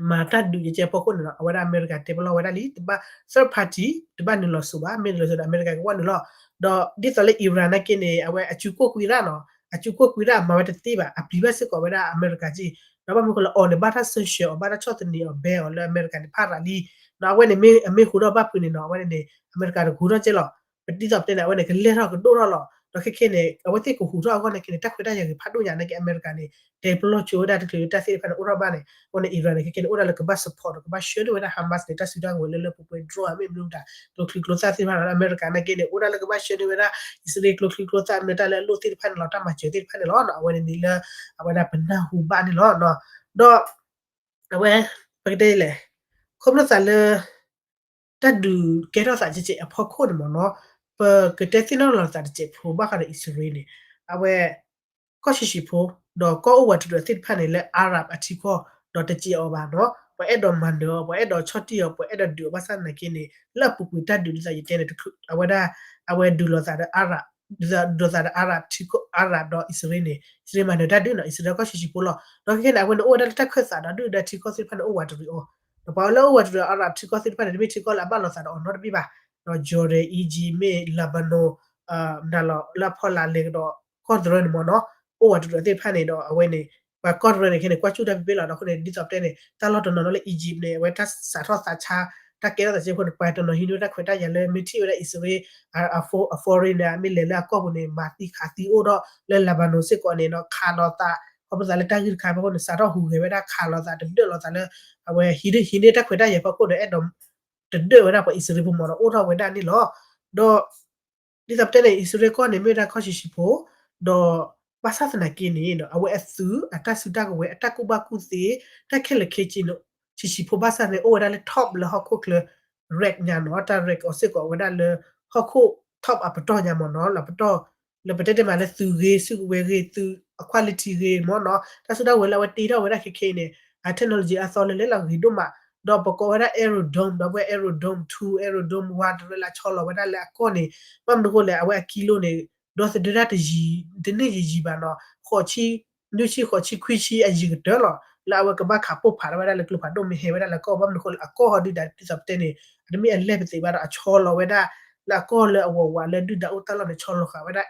မၤတၢ်ဒုးယကဲဖီခိၣ်န့ၣ်နီၤ အဝဲဒၣ်အမဲရကၤတဲပလီၢ်ဝဲဒၣ်လံ တဘၣ် third party တဘၣ်နုာ်လီၤစိၤဘၣ် မ့ၢ်နုာ်လီၤစိၤဒီး အမဲရကၤကဝဲနုာ်လီၤ. ဒီးဒ်သိးလၢ Iran နာ်က့န့ၣ် အဝဲအစုကိၢ်ကွံရၣ်နီၤ အစုကိၢ်ကွံရၣ်မၤဝဲတသ့ဘၣ် အပျံၤဘၣ်စ့ၢ်ကီးဝဲဒၣ်အမဲရကၤက့ၢ်. ဒီးဘၣ်မနုၤဃိလၢအီၤန့ၣ် ဘၣ်တၢ်စၢဆှၢအီၤ ဘၣ်တၢ်ဆီၣ်သနံးအီၤ ဘဲအီၤလၢအမဲရကၤန့ၣ် ဖးရၤလံ. ဒီးအဝဲန့ၣ်မ့ၢ်အမ့ၢ်ဟူးထီၣ်ဘၣ်ဖုးန့ၣ်နီၤ အဝဲန့ၣ်န့ၣ် အမဲရကၤတဟူးထီၣ်ကဲလီၤ. ပဒ်သိးပတဲန့ၣ် အဝဲန့ၣ် ကလဲၤထီၣ်ကဒိၣ်ထီၣ်လီၤ. ဒီးခဲခဲန့ၣ် အဝဲသ့ၣ်ကဟူးထီၣ်အဂီၢ်န့ၣ်က့န့ၣ် တၢ်ခွဲးတၢ်ယာ်ဂ့ၤဖးဒိၣ်ညါနာ်က့ အမဲရကၤန့ၣ် တဲပလီၢ်ဆိဝဲဒၣ်တချုးတၢ်သ့ၣ်တဖၣ်န့ၣ် အိၣ်ထီၣ်ဘၣ်န့ၣ် အဃိန့ၣ် Iran န့ၣ် ခဲခဲန့ၣ် အိၣ်ဒၣ်လၢကဘၣ် support ဒီးကဘၣ်ဆှၢန့ၢ်ဝဲဒၣ် Hamas န့ၣ် တၢ်စုတၢ်ကဝဲၤလၢလၢပှဲၤပှဲၤ drone မ့ၢ်မနုၤတၢ် ကျိချံကျိသၣ်သ့ၣ်တဖၣ်န့ၣ် အမဲရကၤနာ်က့န့ၣ် အိၣ်ဒၣ်လၢကဘၣ်ဆှၢန့ၢ်ဝဲဒၣ် အံၣ်စရ့လးကျိချံကျိသၣ်မ့ၢ်တၢ်လၢအလိၣ်သ့ၣ်တဖၣ်န့ၣ်လီၤ တၢ်မၤစၢၤသ့ၣ်တဖၣ်န့ၣ်လီၤ. အဝဲန့ၣ်န့ၣ်လၢ အဝဲဒၣ်ပနၢ်ဟူဘၣ်န့ၣ်လီၤ. ဒီး အဝဲ ပကတဲလဲၣ် ခီဖျိသးလၢ တၢ်ဒုးကဲထီၣ်သးကဲးကဲးအဖီခိၣ်န့ၣ်မ့ၢ်နီၤ ပကတဲသ့ၣ်နီၣ်လီၤသးတစဲးဖိဘၣ်ဃးဒီးအံၣ်စရ့လးန့ၣ် အဝဲ ကီၢ်ဆံးဆံးဖိ ဒီးကီၢ်အိၣ်ဝးတရံးသ့ၣ်တဖၣ်န့ၣ် လၢ Arab အထံကီၢ် ဒီးတစဲးအီၤဘၣ်နီၤ ပှၤအဲၣ်ဒိးမၤနၢၤအီၤ ပှၤအဲၣ်ဒိးဆီၣ်တံၢ်အီၤ ပှၤအဲၣ်ဒိးဒုးအီၤဘၣ်ဆၣ်သနာ်က့န့ၣ် လၢအပူၤကွံာ်တၢ်ဒုးဒ်သိးယတဲန့ၣ် အဝဲဒၣ် အဝဲဒုးလိာ်သးဒီး Arab ဒုးလိာ်သးဒီး Arab ထံကီၢ် Arab ဒီးအံၣ်စရ့လးန့ၣ် အံၣ်စရ့လးမၤနၢၤတၢ်ဒုးနီၤ အံၣ်စရ့လးကီၢ်ဆံးဆံးဖိလီၤ. ဒီးခဲခဲန့ၣ် အဝဲန့ၣ်အိၣ်ဝဲဒၣ်လၢတၢ်ခၢၣ်သးဒီးဒုၣ်ဒါထံကီၢ်သ့ၣ်တဖၣ်န့ၣ် အိၣ်ဝးတရံးအီၤ ဒီးပှၤလၢအိၣ်ဝးတရံး Arab ထံကီၢ်သ့ၣ်တဖၣ်န့ၣ် တမ့ၢ်ထံကီၢ်လၢအဘၣ်လိာ်သးဒီးအီၤနီတဘ့ၣ်ဘၣ် ဒီး Jordan Egypt မ့ၢ် Lebanon နၤလီၤလၢအဖီလာ်လဲၤကဒီး ကီၢ်တရၢန့ၣ်မ့ၢ်နီၤ အိၣ်ဝးတရံးသ့ၣ်တဖၣ်န့ၣ်ဒီးအဝဲန့ၣ် ပှၤကီၢ်တရၢန့ၣ်ခဲန့ၣ် ကွၢ်စူၣ်တၢ်ဖဲဖဲလီၤ. ဒီးအဃိန့ၣ် ဒ်သိးပတဲန့ၣ် တၢ်လီၢ်တနီၤနီၤလၢ Egypt န့ၣ် အဝဲတၢ်စးထီၣ်သးဆါ တၢ်ကဲထီၣ်သးစ့ဖိန့ၣ် ပှၤတနီၤဟံးန့ၢ်ဝဲတၢ်ခွဲးတၢ်ယာ်လၢမ့ၢ်ထံၣ်ဝဲဒၣ်အံၣ်စရ့လး အ foreign န့ၣ် မ့ၢ်လဲၤလၢအကီၢ်ပူၤန့ၣ် မၤသံခးသံအိၣ်ဒီးလၢ Lebanon စ့ၢ်ကီးန့ၣ်ဒီး ခးလိာ်သး ခီဖျိသးလၢတၢ်ဂ့ၢ်တခါအဖီခိၣ်န့ၣ် စးထီၣ်ဟူးဂဲၤဝဲဒၣ် ခးလိာ်သး တဒၢၣ်လိာ်သးလၢ အဝဲဟံးန့ၢ်တၢ်ခွဲးတၢ်ယာ်ဖီခိၣ်ဒီး အဲၣ်ဒိးတဒၢၣ်ဝဲဒၣ်ပှၤအံၣ်စရ့လးဖိမ့ၢ်နီၤ အိၣ်ထီၣ်ဝဲဒၣ်န့ၣ်လီၤ. ဒီး ဒ်သိးပတဲန့ၣ် အံၣ်စရ့လးကီၢ်န့ၣ် မ့ၢ်ဝဲဒၣ်ကီၢ်ဆံးဆံးဖိ, ဒီးဘၣ်ဆၣ်သနာ်က့န့ၣ် အဝဲအသုး အတၢ်စုတၢ်ကဝဲၤ အတၢ်ကူၣ်ဘၣ်ကူၣ်သ့ တၢ်ခဲလၢာ်ခဲဆ့န့ၣ် ဆံးဆံးဖိဘၣ်ဆၣ်န့ၣ် အိၣ်ဝဲဒၣ်လၢ top လၢဟီၣ်ခိၣ်ချၢ rank ညါနီၤ တၢ် rank အီၤစ့ၢ်ကီးဝဲဒၣ်လၢ ဟီၣ်ခိၣ် top အပတီၢ်ညါမ့ၢ်နီၤ လၢပတီၢ် လၢပတဲတဲမးလၢသုးဂ့ၤ စုကဝဲၤဂ့ၤ သုးအ quality ဂ့ၤမ့ၢ်နီၤ တၢ်စုတၢ်ကဝဲၤလၢအဝဲတ့ထီၣ်ဝဲဒၣ်ခဲခဲအံၤန့ၣ် အ technology အသီလၢလဲၤလီၤဂ့ၤဒိၣ်မး, ဒီးပကိးဝဲဒၣ် Iron Dome ဒီးပဝဲ Iron Dome two, Iron Dome one တရၢလၢအဆီလီၤဝဲဒၣ်လၢအကီၢ်န့ၣ်, ဘၣ်မနုၤအဃိလဲၣ် အဝဲအကံလိန့ၣ် ဒီသဒၢတၢ်တယံၤ တန့ၢ်ယံၤယံၤဘၣ်နီၤ, ဃိးဆံ နွံဆံ ဃိးဆံ ခွံဆံအယံၤကတၢၢ်လီၤ, လၢအဝဲကဘၣ်ခးပိၢ်ဖးထီၣ်ဝဲဒၣ်လၢကျိဖးဒိၣ်မ့ၢ်ဟဲဝဲဒၣ်လၢကီၢ် ဘၣ်မနုၤအဃိလဲၣ် အကီၢ်ဟီဒုၣ်ဒါဒ်သိးပတဲန့ၣ် အတမ့ၢ်အလဲၢ်ပသ့ဘၣ်ဒီး အဆီလီၤဝဲဒၣ် လၢအကီၢ်လၢအဝီၤဝးလၢဒုၣ်ဒါအိၣ်တၢ်လီၢ်န့ၣ် ဆီလီၤဃာ်ဝဲဒၣ်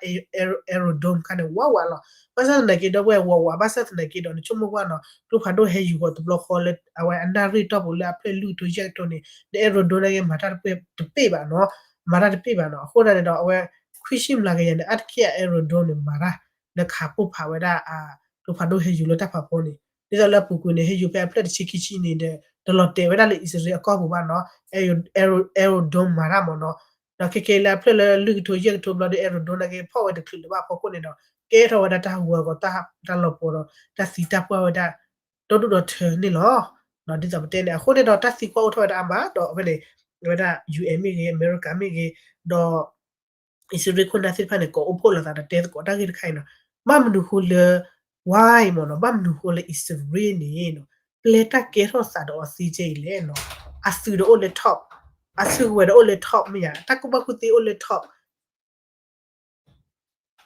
Iron Dome ခါန့ၣ် ဝးဝးလီၤ. ဘၣ်ဆၣ်သနာ်က့ဒီး ဝဲဝးဝး ဘၣ်ဆၣ်သနာ်က့ဒီး နဆိကမိၣ်ကွၢ်နီၤ ကျိဖးဒိၣ်ဟဲယူၤဃီၤတဘျီဃီလၢ အဝဲအနၣ်ရံၣ်တီၢ်ပူၤလၢအဖျၢၣ်လွံၢ်ကထိယဲၢ်ကထိန့ၣ် န Iron Dome နာ်က့ မၤတၢ်တပ့ၢ်ဘၣ်နီၤ, မၤတၢ်တပ့ၢ်ဘၣ်နီၤ. အဃိသတးန့ၣ်ဒီး အဝဲ ခွံဆံမျးကယၤန့ၣ် အါတက့ၢ်အ Iron Dome န့ၣ် မၤတၢ် လၢခးပိၢ်ဖးဝဲဒၣ် ကျိဖးဒိၣ်ဟဲယူၤလၢတၢ်ဖးဖီန့ၣ် ဒ်သိးလၢအပူၤကွံာ်န့ၣ် ဟဲယူၤဖဲအဖျၢၣ်တဆံခံဆံန့ၣ်ဒီး တလီၤတဲာ်ဝဲဒၣ်လၢအံၣ်စရ့လးအကီၢ်ပူၤဘၣ်နီၤ, Iron Dome မၤတၢ်မ့ၢ်နီၤ. ဒီးခဲကဲလၢအဖျၢၣ်လၢလွံၢ်ကထိယဲၢ်ကထိဘျီဒီး Iron Dome နာ်က့ ဖီၣ်ဝဲတချုးလၢၤဘၣ်အဖီခိၣ်န့ၣ်ဒီး ကဲထီၣ်ဝဲဒၣ်တၢ်ဟးဂီၤ တၢ်လီၤပှီၤဒီး တၢ်သံတၢ်ပှၢ်ဝဲဒၣ် ဒီဒူၣ်ဒီထၢန့ၣ်လီၤ. ဒ်သိးပတဲန့ၣ် အဃိန့ၣ်ဒီး တၢ်သံကွၢ်အိၣ်ထီၣ်ဝဲဒၣ်အါမး ဒီးဖဲန့ၣ် ဝဲဒၣ် ယူၣ်အဲၣ် မ့ၢ်ဂ့ၤ အမဲရကၤမ့ၢ်ဂ့ၤ ဒီး အံၣ်စရ့လးခိၣ်နၢ်သ့ၣ်တဖၣ်န့ၣ် ကိးအိၣ်ဖှိၣ်လိာ်သးဒီးတဲသကိးတၢ်ဂ့ၢ်တခါအံၤနီၤ, ဘၣ်မနုၤဃိလၢ why မ့ၢ်နီၤ, ဘၣ်မနုၤဃိလၢအံၣ်စရ့လးန့ၣ်နီၤ ပျဲတၢ်ကဲထီၣ်သးဒီးအီၤသ့ကဲအံၤလဲၣ်နီၤ, အသုးဒီးအိၣ်လၢ top, အစုကဝဲၤဒီးအိၣ်လၢ top မ့ၢ်ယါ, တၢ်ကူၣ်ဘၣ်ကူၣ်သ့အိၣ်လၢ top,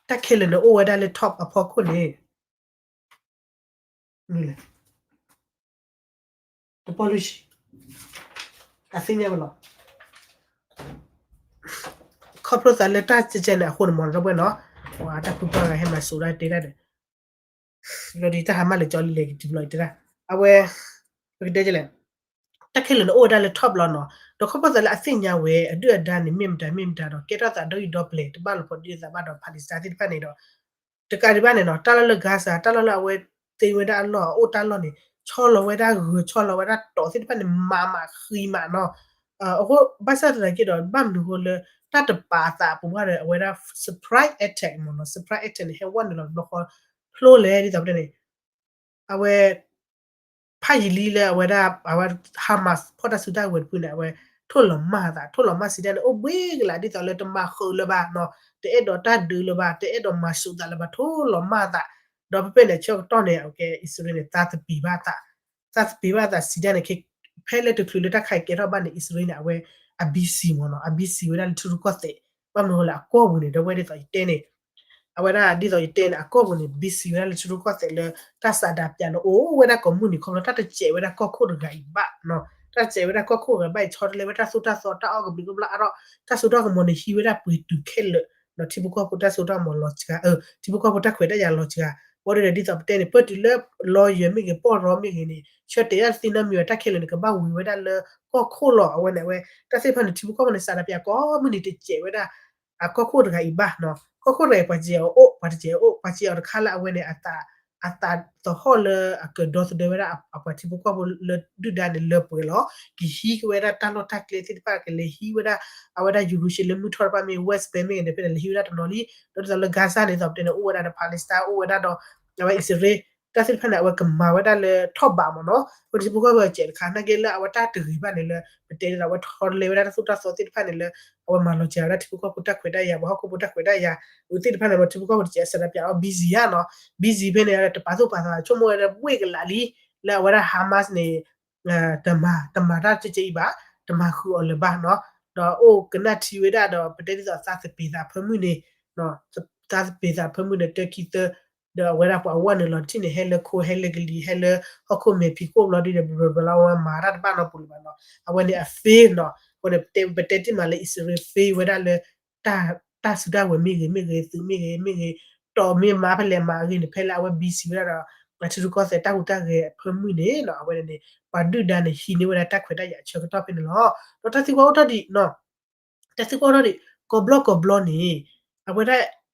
တၢ်ခဲလၢာ်န့ၣ်အိၣ်ဝဲဒၣ်လၢ top အဖီခိၣ်န့ၣ် တပီၢ်လွံၢ်ဆံ, အသ့ၣ်ညါဝဲလီၤ. ခီဖျိသးလၢတၢ်ကဲကဲန့ၣ်အဃိန့ၣ်မ့ၢ်နီၤ ဒီပုၢ်ဝဲၢ်နီၤ, ပှၤတၢ်ဖုပှၢ်ဂၤဟဲမၤစိာ်ဒၣ်တဲဒၣ်ဒီး လီၤဒံးတၢ်ဟါမၢ်လၢကၠီလံလဲၣ်ကတုၤဘျီတဲဒၣ်, အဝဲ ပကတဲလဲၣ်, တၢ်ခဲလၢာ်န့ၣ်အိၣ်ဝဲဒၣ်လၢ top လီၤနီၤ, ဒီးခီဖျိသးလၢအသ့ၣ်ညါဝဲ အဒုၣ်အဒါန့ၣ် မ့ၢ်မတၤမ့ၢ်မတၤဒီး ကဲထီၣ်သးဒီအံၤဒီပျဲၤ တဘၣ်လိာ်ဖိးဒုၣ်သးဘၣ်ဒီး Palestine သ့ၣ်တဖၣ်န့ၣ်ဒီး တကးဒံးဘၣ်န့ၣ်နီၤ တၢ်လီၢ်လၢ Gaza တၢ်လီၢ်လၢအဝဲသ့ဝဲဒၣ်အလီၢ် အအိၣ်တၢ်လီၢ်န့ၣ် ဆီလီၤဝဲဒၣ်ဂၢၤ ဆီလီၤဝဲဒၣ်တီးသ့ၣ်တဖၣ်န့ၣ် မးမးဃံမးနီၤ, အဃိ ဘၣ်ဆၣ်သနာ်က့ဒီး ဘၣ်မနုၤဃိလၢ တၢ်တပာ်အသးအပူၤဘၣ်ဒီး အဝဲဒၣ် surprise attack မ့ၢ်နီၤ, surprise attack န့ၣ် ဟဲဝဲနုာ်လီၤတဘျီဃီ ဖျိလဲၣ်ဒ်သိးပတဲန့ၣ် အဝဲ ဖးယံာ်လံလၢအဝဲဒၣ် အဝဲ Hamas ဖီၣ်တၢ်စုတၢ်ဝဲၤတဖုန့ၣ် အဝဲ ထိၣ်လီၤမၢ်အသး ထိၣ်လီၤမၢ်စံးဒၣ်န့ၣ် အိၣ်ဘှံးကလာ်ဒ်သိးလၢတမၤဃုာ်လၢၤဘၣ်နီၤ, တအဲၣ်ဒိးတၢ်ဒုးလၢၤဘၣ် တအဲၣ်ဒိးမၤစူးသးလၢၤဘၣ် ထိၣ်လီၤမၢ်အသး, ဒီးဖဲဖဲန့ၣ် ဆၢကတီၢ်န့ၣ် အဝဲ အံၣ်စရ့လးန့ၣ် သးသပ့ၤဘၣ်သး သးသပ့ၤဘၣ်သးစံးဒၣ်န့ၣ် ဖဲလၢတချုးလၢတၢ်ခါအံၤကဲထီၣ်ဘၣ်န့ၣ် အံၣ်စရ့လးန့ၣ် အဝဲ အ busy မ့ၢ်နီၤ အ busy ဝဲဒၣ်လၢထံရူၢ်ကီၢ်သဲး, ဘၣ်မနုၤဃိလၢအကီၢ်ပူၤန့ၣ် ဒီပုၢ်ဝဲၢ်ဒ်သိးယတဲန့ၣ် အဝဲဒၣ်ဒ်သိးယတဲန့ၣ် အကီၢ်ပူၤန့ၣ် busy ဝဲဒၣ်လၢထံရူၢ်ကီၢ်သဲးလၢ တၢ်ဆန္ဒပြန့ၣ် အိၣ်ဝဲဒၣ်ကိးမုၢ်နံၤခီဖျိ တၢ်တစဲးဝဲဒၣ်ကီၢ်ခိၣ်တဂၤအံၤဘၣ်နီၤ, တၢ်တစဲးဝဲဒၣ်ကီၢ်ခိၣ်တဂၤဘၣ်အံၤ ဆီတလဲဝဲတၢ်သိၣ်တၢ်သီ တၢ်အီၣ်ကဘျံးကဘျၣ်အါထီၣ် တၢ်စိတၢ်ကမီၤန့ၣ် ဟံးဝဲဒၣ်ပှဲၤတုၤခဲလၢာ် ဒီးထံဖိကီၢ်ဖိတၢ်စိတၢ်ကမီၤလီၤစှၤ ထံဖိကီၢ်ဖိတၢ်ခွဲးတၢ်ယာ်လီၤစှၤ, ဘၣ်ဒီးဒ်သိးပတဲန့ၣ် ပၢၢ်တုၤလၢ lawyer မ့ၢ်ဂ့ၤ ပီၢ်ရီမ့ၢ်ဂ့ၤန့ၣ် ဆၢတဲာ်ဒၣ်တသ့နီတမံၤဘၣ် တၢ်ခဲလၢာ်န့ၣ် ကဘၣ်ဝံၤဝဲဒၣ်လၢကီၢ်ခိၣ်လီၤ. အဝဲန့ၣ် အဝဲ တၢ်သ့ၣ်တဖၣ်န့ၣ် ထံဖိကီၢ်ဖိန့ၣ် ဆန္ဒပြကိးမုၢ်နံၤတစဲးဝဲဒၣ် အကီၢ်ခိၣ်တဂၤအံၤဘၣ်နီၤ, ကီၢ်ခိၣ်တဂၤအံၤ ပှၤစဲးအီၤအိၣ် ပှၤတစဲးအီၤအိၣ် ပှၤစဲးအီၤတခါလၢအဝဲန့ၣ် အသး အသးသဟီၣ်လၢအကဒီသဒၢဝဲဒၣ်အပှၤထံဖိကီၢ်ဖိလၢဒုၣ်ဒါန့ၣ်လၢပှဲၤလီၤ. ကဟံးက့ၤဝဲဒၣ်တၢ်လီၢ်တၢ်ကျဲသ့ၣ်တဖၣ် ကလဲၤဟံးဝဲဒၣ် အဝဲဒၣ်ယရူၤၡလ့ၣ်မုၢ်ထီၣ်တဖၣ်မ့ၢ် West Bank မ့ၢ်ဂ့ၤန့ၣ် ဖဲန့ၣ် လဲၤဟံးဝဲဒၣ်တနီၤလံ. ဒီးဒ်သိးလၢ Gaza န့ၣ် ဒ်သိးပတဲန့ၣ် အိၣ်ဝဲဒၣ်ဒီး Palestine အိၣ်ဝဲဒၣ်ဒီး အဝဲအံၣ်စရ့လး တၢ်သ့ၣ်တဖၣ်န့ၣ် အဝဲကမၤဝဲဒၣ်လၢထီၣ်ဘးမ့ၢ်နီၤ, အဝဲထံဖိကီၢ်ဖိစဲးတခါ နာ်က့လၢအဝဲတၢ်တဂ့ၤဘၣ်န့ၣ်လၢ ပတဲဒ်သိး အဝဲထီတလဲဝဲဒၣ်တၢ်သိၣ်တၢ်သီသ့ၣ်တဖၣ်န့ၣ်လၢ အဝဲမၤလီၤစှၤဝဲဒၣ်ထံဖိကီၢ်ဖိတၢ်ခွဲးတၢ်ယာ် ပှၤဟီၣ်ခိၣ်ဖိတၢ်ခွဲးတၢ်ယာ် အဝဲသ့ၣ်တဖၣ်န့ၣ် ပှၤထံဖိကီၢ်ဖိတစဲးအစးတပျးအီၤ busy ဧါနီၤ, busy ဖဲန့ၣ် တပာ်သူၣ်ပာ်သး ဆိကမိၣ်ဝဲဒၣ်ဘှ့ၣ်ကလာ်လံ လၢအဝဲဒၣ် Hamas န့ၣ် တမၤ တမၤတၢ်ကဲကဲအံၤဘၣ်, တမၤဃုာ်အီၤလၢၤဘၣ်နီၤ, ဒီးအိၣ်ကနၣ်ထံဝဲဒၣ်ဒီး ပတဲဒ်သိးသးသပ့ၤသးဖၢမုၢ်န့ၣ် သးသပ့ၤသးဖၢမုၢ်န့ၣ် တၢခံသၢ ဒီးအဝဲဒၣ်ပှၤဝဲနုာ်လီၤတထံၣ်န့ၣ် ဟဲလၢခိ ဟဲလၢကလံၤ ဟဲလၢဟီၣ်ခိၣ်မဲာ်ဖံးခိၣ်ဘျီဒ်ဒီး ဘျီဘျီလၢအဝဲမၤတၢ်တဘၣ်နီတပူၤလၢၤဘၣ်နီၤ, အဝဲန့ၣ်အ fail နီၤ, အဃိန့ၣ် ပတဲတ့ၢ်မးလၢအံၣ်စရ့လး fail ဝဲဒၣ်လၢ တၢ်စုတၢ်ဝဲၤမ့ၢ်ဂ့ၤ မ့ၢ်ဂ့ၤ သုးမ့ၢ်ဂ့ၤ မ့ၢ်ဂ့ၤ တီးမ့ၢ်မၤဖဲလဲၣ်မၤအဂ့ၢ်န့ၣ် ဖဲလၢအဝဲ busy ဝဲဒၣ်ဒီး ပှၤထံရူၢ်ကီၢ်သဲးတၢ်ဟူးတၢ်ဂဲၤအဖၢမုၢ်န့ၣ်နီၤ, အဝဲန့ၣ်န့ၣ် ပှၤဒုၣ်ဒါန့ၣ် ဟံးန့ၢ်ဝဲဒၣ်တၢ်ခွဲးတၢ်ယာ်အဆၢကတီၢ်ဖဲန့ၣ်လီၤ. ဒီးတၢ်သံကွၢ်အိၣ်ထီၣ်ဒံး တၢ်သံကွၢ်အိၣ်ထီၣ်ဒံး ကိးဘျီကိးဘျီန့ၣ် အဝဲဒၣ်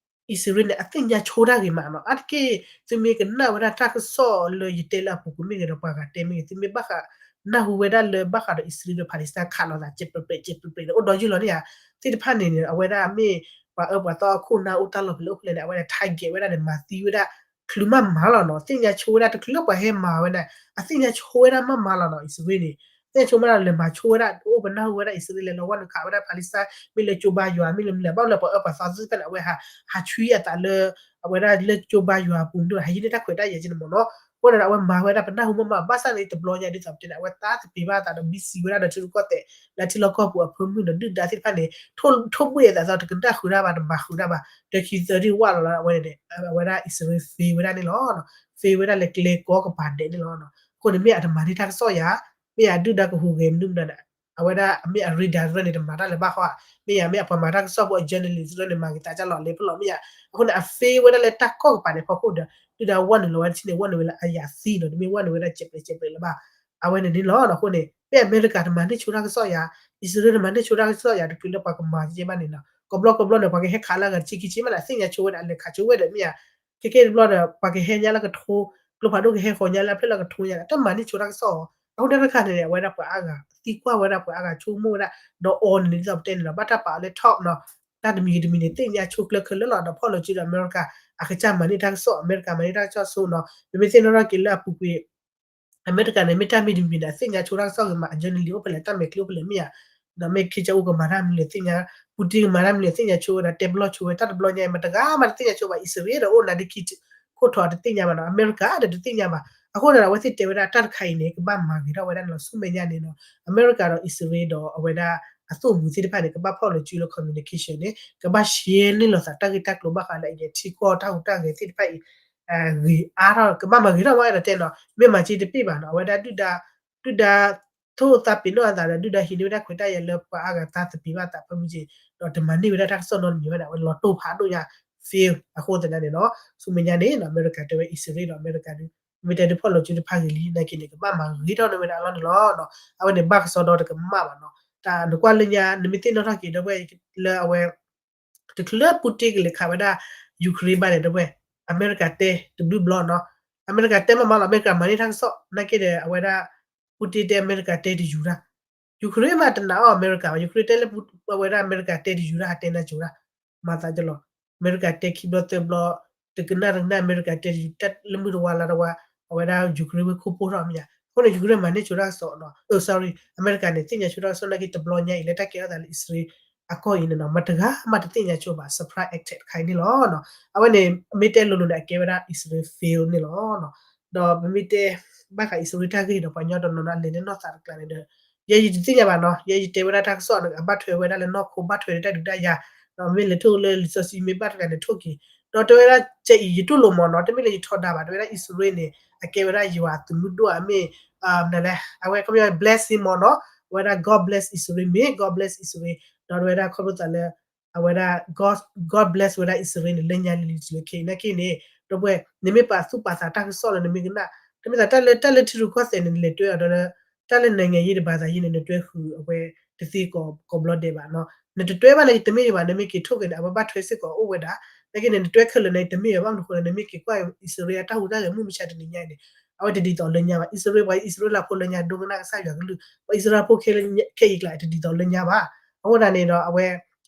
အံၣ်စရ့လးန့ၣ် အသ့ၣ်ညါဆိတၢ်ဂ့ၤမးနီၤ. အါတက့ၢ် သုမ့ၢ်ကနၣ်ဝဲဒၣ်တၢ်ကစီၣ်လၢယတဲလၢအပူၤကွံာ်မ့ၢ်ဂ့ၤဒီးပှၤဂၤတဲမ့ၢ်ဂ့ၤ သုမ့ၢ်ဘၣ်ဃးနၢ်ဟူဝဲဒၣ်လၢဘၣ်ဃးဒီးအံၣ်စရ့လးဒီး Palestine ခးလိာ်သး ကဲးပြဲးကဲးပြဲးန့ၣ် အိၣ်ဒီးယုၢ်လီၤန့ၣ်ဧါ. သ့ၣ်တဖၣ်န့ၣ်န့ၣ် အဝဲဒၣ်မ့ၢ်ပှၤအၢပှၤသီအခိၣ်နၢ်အိၣ်တၢ်လီၢ်ဖဲလဲၣ်အိၣ်ဖဲလဲၣ်န့ၣ် အဝဲဒၣ် target ဝဲဒၣ်န့ၣ် မၤသံဝဲဒၣ် ချုးမးမၤလီၤနီၤ. သ့ၣ်ညါဆိဝဲဒၣ် တချုးလၢပှၤဟဲမၤဝဲန့ၣ် အသ့ၣ်ညါဆိဝဲဒၣ်မးမၤလီၤနီၤ အံၣ်စရ့လးန့ၣ် သ့ၣ်ညါဆိမးလီၤ လဲၤမၤဆိဝဲဒၣ် အိၣ်ပနၢ်ဟူဝဲဒၣ်အံၣ်စရ့လးလဲၤလီၤဝဲနုာ်ခးဝဲဒၣ် Palestine မ့ၢ်လၢကၠိဘါယွၤ မ့ၢ်လၢမနုၤလဲၣ် ဘၣ်လၢပှၤအၢပှၤသီသ့ၣ်တဖၣ်န့ၣ် အဝဲဟး ဟးဆှံအသးလၢ အဝဲဒၣ်လၢကၠိဘါယွၤအပူၤမ့ၢ် ဟးဟံးန့ၢ်တၢ်ခွဲးတၢ်ယာ်က့န့ၣ်မ့ၢ်နီၤ. အဃိန့ၣ်ဒီး အဝဲမၤဝဲဒၣ်ပနၢ်ဟူမးမး ဘၣ်ဆၣ်န့ၣ်တဘျီညါဒ်သိးပတဲန့ၣ် အဝဲသးသပ့ၤဘၣ်အသးဒီး busy ဝဲဒၣ်ဒီးထံရူၢ်ကီၢ်သဲး လၢထံလီၢ်ကီၢ်ပူၤအဖၢမုၢ်ဒီး ဒုၣ်ဒါသ့ၣ်တဖၣ်န့ၣ် ထိၣ်ဘှ့ၣ်အသးသီ တကနၣ်ဃုာ်ဒၣ်ဘၣ် တမၤဃုာ်ဒၣ်ဘၣ် တခံသၢဒံၣ်ဝၣ်လီၤလၢအဝဲန့ၣ် အဝဲဒၣ်အံၣ်စရ့လး fail ဝဲဒၣ်န့ၣ်လီၤ. fail ဝဲဒၣ်လၢကျဲကီကပၤဒဲးန့ၣ်လီၤ. အဃိန့ၣ်မ့ၢ်အတမၤန့ၢ်တၢ်ကစီၣ်ယၤ မ့ၢ်အဒုၣ်ဒါကဟူးဂဲၤမနုၤမတၤန့ၣ် အဝဲဒၣ်အမ့ၢ်အ radar တရၢန့ၣ် တမၤတၢ်လၢၤဘၣ်ဃီဧါ, မ့ၢ်ယၤမ့ၢ်အပှၤမၤတၢ်ကစီၣ်ဖိအ journalist တရၢန့ၣ် မၤက့ၤသးကၢ်လီၤလဲဖဲလီၤမ့ၢ်ယၤ, အဃိန့ၣ် အ fail ဝဲဒၣ်လၢတၢ်ကီၢ်ကပၤန့ၣ်ဖီခိၣ်ဒီး ဒုၣ်ဒါဝဲနုာ်လီၤဝဲတထံၣ်န့ၣ် ဝဲနုာ်ဝဲလၢအယၤသံနီၤ တမ့ၢ်ဝဲနုာ်ဝဲဒၣ်စဲးပျဲးစဲးပျဲးလၢၤဘၣ်, အဝဲန့ၣ်န့ၣ်လီၤ. အဃိန့ၣ် မ့ၢ်အမဲရကၤတမၤန့ၢ်ဆိတၢ်ကစီၣ်ယၤ, အံၣ်စရ့လးတမၤန့ၢ်ဆိတၢ်ကစီၣ်ယၤ တချုးလၢပှၤကမၤကဲဘၣ်န့ၣ်နီၤ, ကဘျီကဘျီန့ၣ် ပှၤကဟဲခးလၢအဂၤတဆံခံဆံမးန့ၣ် အသ့ၣ်ညါဆိဝဲဒၣ်အလဲၤခးဆိဝဲဒီးမ့ၢ်ယၤ ခဲကဲတဘျီဒီး ပှၤကဟဲညါလၢကထိ, ကျိဖးဒိၣ်ကဟဲဃီၤညါလၢအဖျၢၣ်လၢကထိညါ တမၤန့ၢ်ဆိတၢ်ကစီၣ်အီၤ, အဃိတၢ်တခါန့ၣ် အဝဲဒၣ်ပှၤအါဂၤ သံကွၢ်ဝဲဒၣ်ပှၤအါဂၤဆိကမိၣ်ဝဲဒၣ်, ဒီးအီၤန့ၣ်ဒ်သိးပတဲန့ၣ်ဒီး ဘၣ်တၢ်ပာ်အီၤလၢ top နီၤ, တၢ်တမံၤတမံၤန့ၣ်သ့ၣ်ညါဆိကျၢၤခဲလၢာ်လီၤ ဒီးဖီၣ်လိာ်စုဒီးအမဲရကၤ, အကစၢ်မၤန့ၢ်တၢ်ကစီၣ် အမဲရကၤမၤန့ၢ်တၢ်ကစီၣ်ဆိနီၤ, ပမ့ၢ်သ့ၣ်နီၣ်ထီၣ်က့ၤလၢအပူၤကွံာ် အမဲရကၤန့ၣ် မ့ၢ်တၢ်မံၤတမံၤန့ၣ် အသ့ၣ်ညါဆိတၢ်ကစီၣ်ဂ့ၤမး အ journalist အိၣ်ဖဲလဲၣ် တၢ်မဲာ်ချံအိၣ်ဖဲလဲၣ်မ့ၢ်ဧါ, ဒီးမ့ၢ်ခ့ကၠိအိၣ်ကမၤတၢ်မနုၤလဲၣ်သ့ၣ်ညါ, Putin ကမၤတၢ်မနုၤလဲၣ်သ့ၣ်ညါဆိဝဲဒီး တဲဘျီဆိဝဲ တၢ်တဘျီညါအံၤ မတဂၤမးတသ့ၣ်ညါဆိဘၣ် အံၣ်စရ့လးဒီးအိၣ်နၤဒ်ခံ ခိၣ်ထီၣ်တသ့ၣ်ညါဘၣ်နီၤ, အမဲရကၤဒီးတသ့ၣ်ညါဘၣ်, အဃိန့ၣ်ဒီး အဝဲသ့ၣ်တဲဝဲဒၣ်တၢ်တခါအံၤန့ၣ် ကဘၣ်မၤဂ့ၤထီၣ်ဝဲဒၣ်န့ၣ်လီၤ, ဆူမဲာ်ညါန့ၣ်နီၤ အမဲရကၤဒီးအံၣ်စရ့လးဒီးအဝဲဒၣ် အသိၣ်မှံၤသ့ၣ်တဖၣ်န့ၣ် ကဘၣ်ဖီၣ်လိာ်စုလၢ communication န့ၣ် ကဘၣ်ရှဲန့ၢ်လိာ်သးတၢ်ဂ့ၢ်တၢ်ကျိၤဘၣ်ဃးဒီးအံၤ ထံကီၢ်တၢ်ဟူးတၢ်ဂဲၤသ့ၣ်တဖၣ်အံၤ ဂ့ၤအါထီၣ် ကဘၣ်မၤဂ့ၤထီၣ်ဝဲဒီးတဲနီၤ, မ့ၢ်မၤက့တပ့ၢ်ဘၣ်နီၤ, အဝဲဒၣ်ဒုၣ်ဒါ ဒုၣ်ဒါ ထိၣ်သးပ့ၤနီၣ်အသးဒီး ဒုၣ်ဒါဟံးန့ၢ်ဝဲဒၣ်ခွဲးတၢ်ယာ်လၢပှၤအါဂၤသးသပ့ၤဘၣ်သးဖၢမုၢ်က့ၤ, ဒီးတမၤန့ၢ်ဝဲဒၣ်တၢ်ကစီၣ်နီတမံၤဝဲဒၣ် အဝဲလီၤတိၢ်ဖးဒိၣ်ညါ fail အဃိသတးန့ၣ်နီၤ, ဆူမဲာ်ညါန့ၣ်နီၤ အမဲရကၤတဲဝဲအံၣ်စရ့လးဒီးအမဲရကၤဒုး မ့ၢ်တဲဒုးဖီၣ်လိာ်စုတဖၣ်ဂ့ၤလံ နာ်က့န့ၣ် ကဘၣ်မၤဂ့ၤထီၣ်န့ၢ်ဝဲဒၣ်အလီၢ်န့ၣ်လီၤ, အဝဲန့ၣ်ဘၣ်ကစီဒီတကမၣ်ဘၣ်နီၤ, တၢ်နကွၢ်လၢညါ နမ့ၢ်သ့ၣ်နီၣ်ထီၣ်က့ၤဒီးဝဲလၢအဝဲ တချုးလၢ Putin ကလဲၤခးဝဲဒၣ် Ukraine ဘၣ်န့ၣ် ဒီးဝဲ အမဲရကၤတဲတဘျုးဘျီနီၤ, အမဲရကၤတဲမးမးလီၤ အမဲရကၤမၤန့ၢ်တၢ်ကစီၣ် နာ်က့ဒီး အဝဲဒၣ် Putin တဲအမဲရကၤတဲတယူၤတၢ်, Ukraine မးတနာ်အီၤအမဲရကၤဘၣ် Ukraine တဲလၢ အဝဲဒၣ်အမဲရကၤတဲတယူၤတၢ် ဟးတဲနၤကၠိၤတၢ်, မၤသးကလီၤ, အမဲရကၤတဲခံဘျီသၢဘျီ တကနၣ်တကနၣ် အမဲရကၤတဲတယူၤ တၢ်လၢမုၢ်တဝါလါတဝါ အဝဲဒၣ် Ukraine ဝ့ၢ်ခိၣ်ပိၢ်ထီၣ်မ့ၢ်ဧါ, အဃိန့ၣ် Ukraine မၤန့ၢ်ဆိတၢ်ကစီၣ်နီၤ, အ sorry အမဲရကၤန့ၣ် သ့ၣ်ညါဆိတၢ်ကစီၣ်နာ်က့တဘျီညါအံၤလၢတၢ်ကဲထီၣ်သးလၢအံၣ်စရ့လးအကီၢ်အံၤန့ၣ်နီၤ မတဂၤမးတသ့ၣ်ညါဆိဘၣ် surprise attack တခါအံၤန့ၣ်လီၤ, အဝဲန့ၣ် မ့ၢ်တဲလိၤလိၤန့ၣ် အကဲဝဲဒၣ်အံၣ်စရ့လး fail န့ၣ်လီၤ, ဒီးပမ့ၢ်တဲ ဘၣ်ဃးအံၣ်စရ့လးတၢ်ဂ့ၢ်ဒီး ပှၤကညီတနီၤနီၤအလဲၤလၢနီၢ်သးတကျါန့ၣ်ဒီး ယဲယတသ့ၣ်ညါဘၣ်နီၤ ယဲယတဲဝဲဒၣ်တၢ်ကစီၣ်န့ၣ် အဘၣ်ထွဲဝဲဒၣ်လၢနီၢ်ခိ ဘၣ်ထွဲလၢတၢ်ဒုးတၢ်ယၤ, ဒီးမ့ၢ်လဲၤထိၣ်လၢလံာ်စီဆှံမ့ၢ်ဘၣ်တဂၤန့ၣ်ထိၣ်က့ၤ, ဒီးတဲဝဲဒၣ်ကဲအံၤ ယတူၢ်လိာ်မးနီၤ တမ့ၢ်လၢယထီဒါဘၣ် တဲဝဲဒၣ်အံၣ်စရ့လးန့ၣ် အကဲဝဲဒၣ်ယွၤသုးမုၢ်ဒိၣ်အမ့ၢ် မနုၤလဲၣ် အဝဲခီပညီ blessing မးနီၤ, အဝဲဒၣ် God bless အံၣ်စရ့လး မ့ၢ် God bless အံၣ်စရ့လး ဒီးတဲဝဲဒၣ်ခီဖျိသးလၢ အဝဲဒၣ် God, God bless ဝဲဒၣ်အံၣ်စရ့လးန့ၣ် လၢညါလံၤလံၤလၢခဲအံၤနာ်က့န့ၣ် ဒီပုၢ်ဝဲၢ် နမ့ၢ်ပာ်သူၣ်ပာ်သးတၢ်ကစီၣ်လၢနမ့ၢ်ကနၣ် တမ့ၢ်သးတၢ်လၢ တၢ်လၢထံရူၢ်ကီၢ်သဲးန့ၣ် နလဲၤတွဲအီၤဒီး တၢ်လၢ နိုင်ငံရေး တဘၣ်သးယံၤန့ၣ် နတွဲဃုာ်အဝဲတသ့ကိးဘျီဒဲးဘၣ်နီၤ, နတတွဲဘၣ်န့ၣ် တမ့ၢ်ယဘၣ် နမ့ၢ်က့ၤထိၣ်က့ၤန့ၣ် အဝဲဘၣ်ထွဲစ့ၢ်ကီးအိၣ်ဝဲဒၣ်, နာ်က့န့ၣ် နတွဲခဲလၢာ်န့ၣ် တမ့ၢ်ယဘၣ် ဘၣ်မနုၤဃိလဲၣ် နမ့ၢ်က့ၤကွၢ်အံၣ်စရ့လးအတၢ်ဟူးတၢ်ဂဲၤမုၢ်မဆါတနံၤညါအံၤန့ၣ် အဝဲတဒ်သိးလၢညါဘၣ်, အံၣ်စရ့လး ပှၤအံၣ်စရ့လးဖိလၢညါ ဒိကနၣ်ကစၢ်ယွၤကလုၢ်, ပှၤအံၣ်စရ့လးဖိခဲအံၤကျါ တဒ်သိးလၢညါဘၣ်, အဃိသတးန့ၣ်ဒီး အဝဲ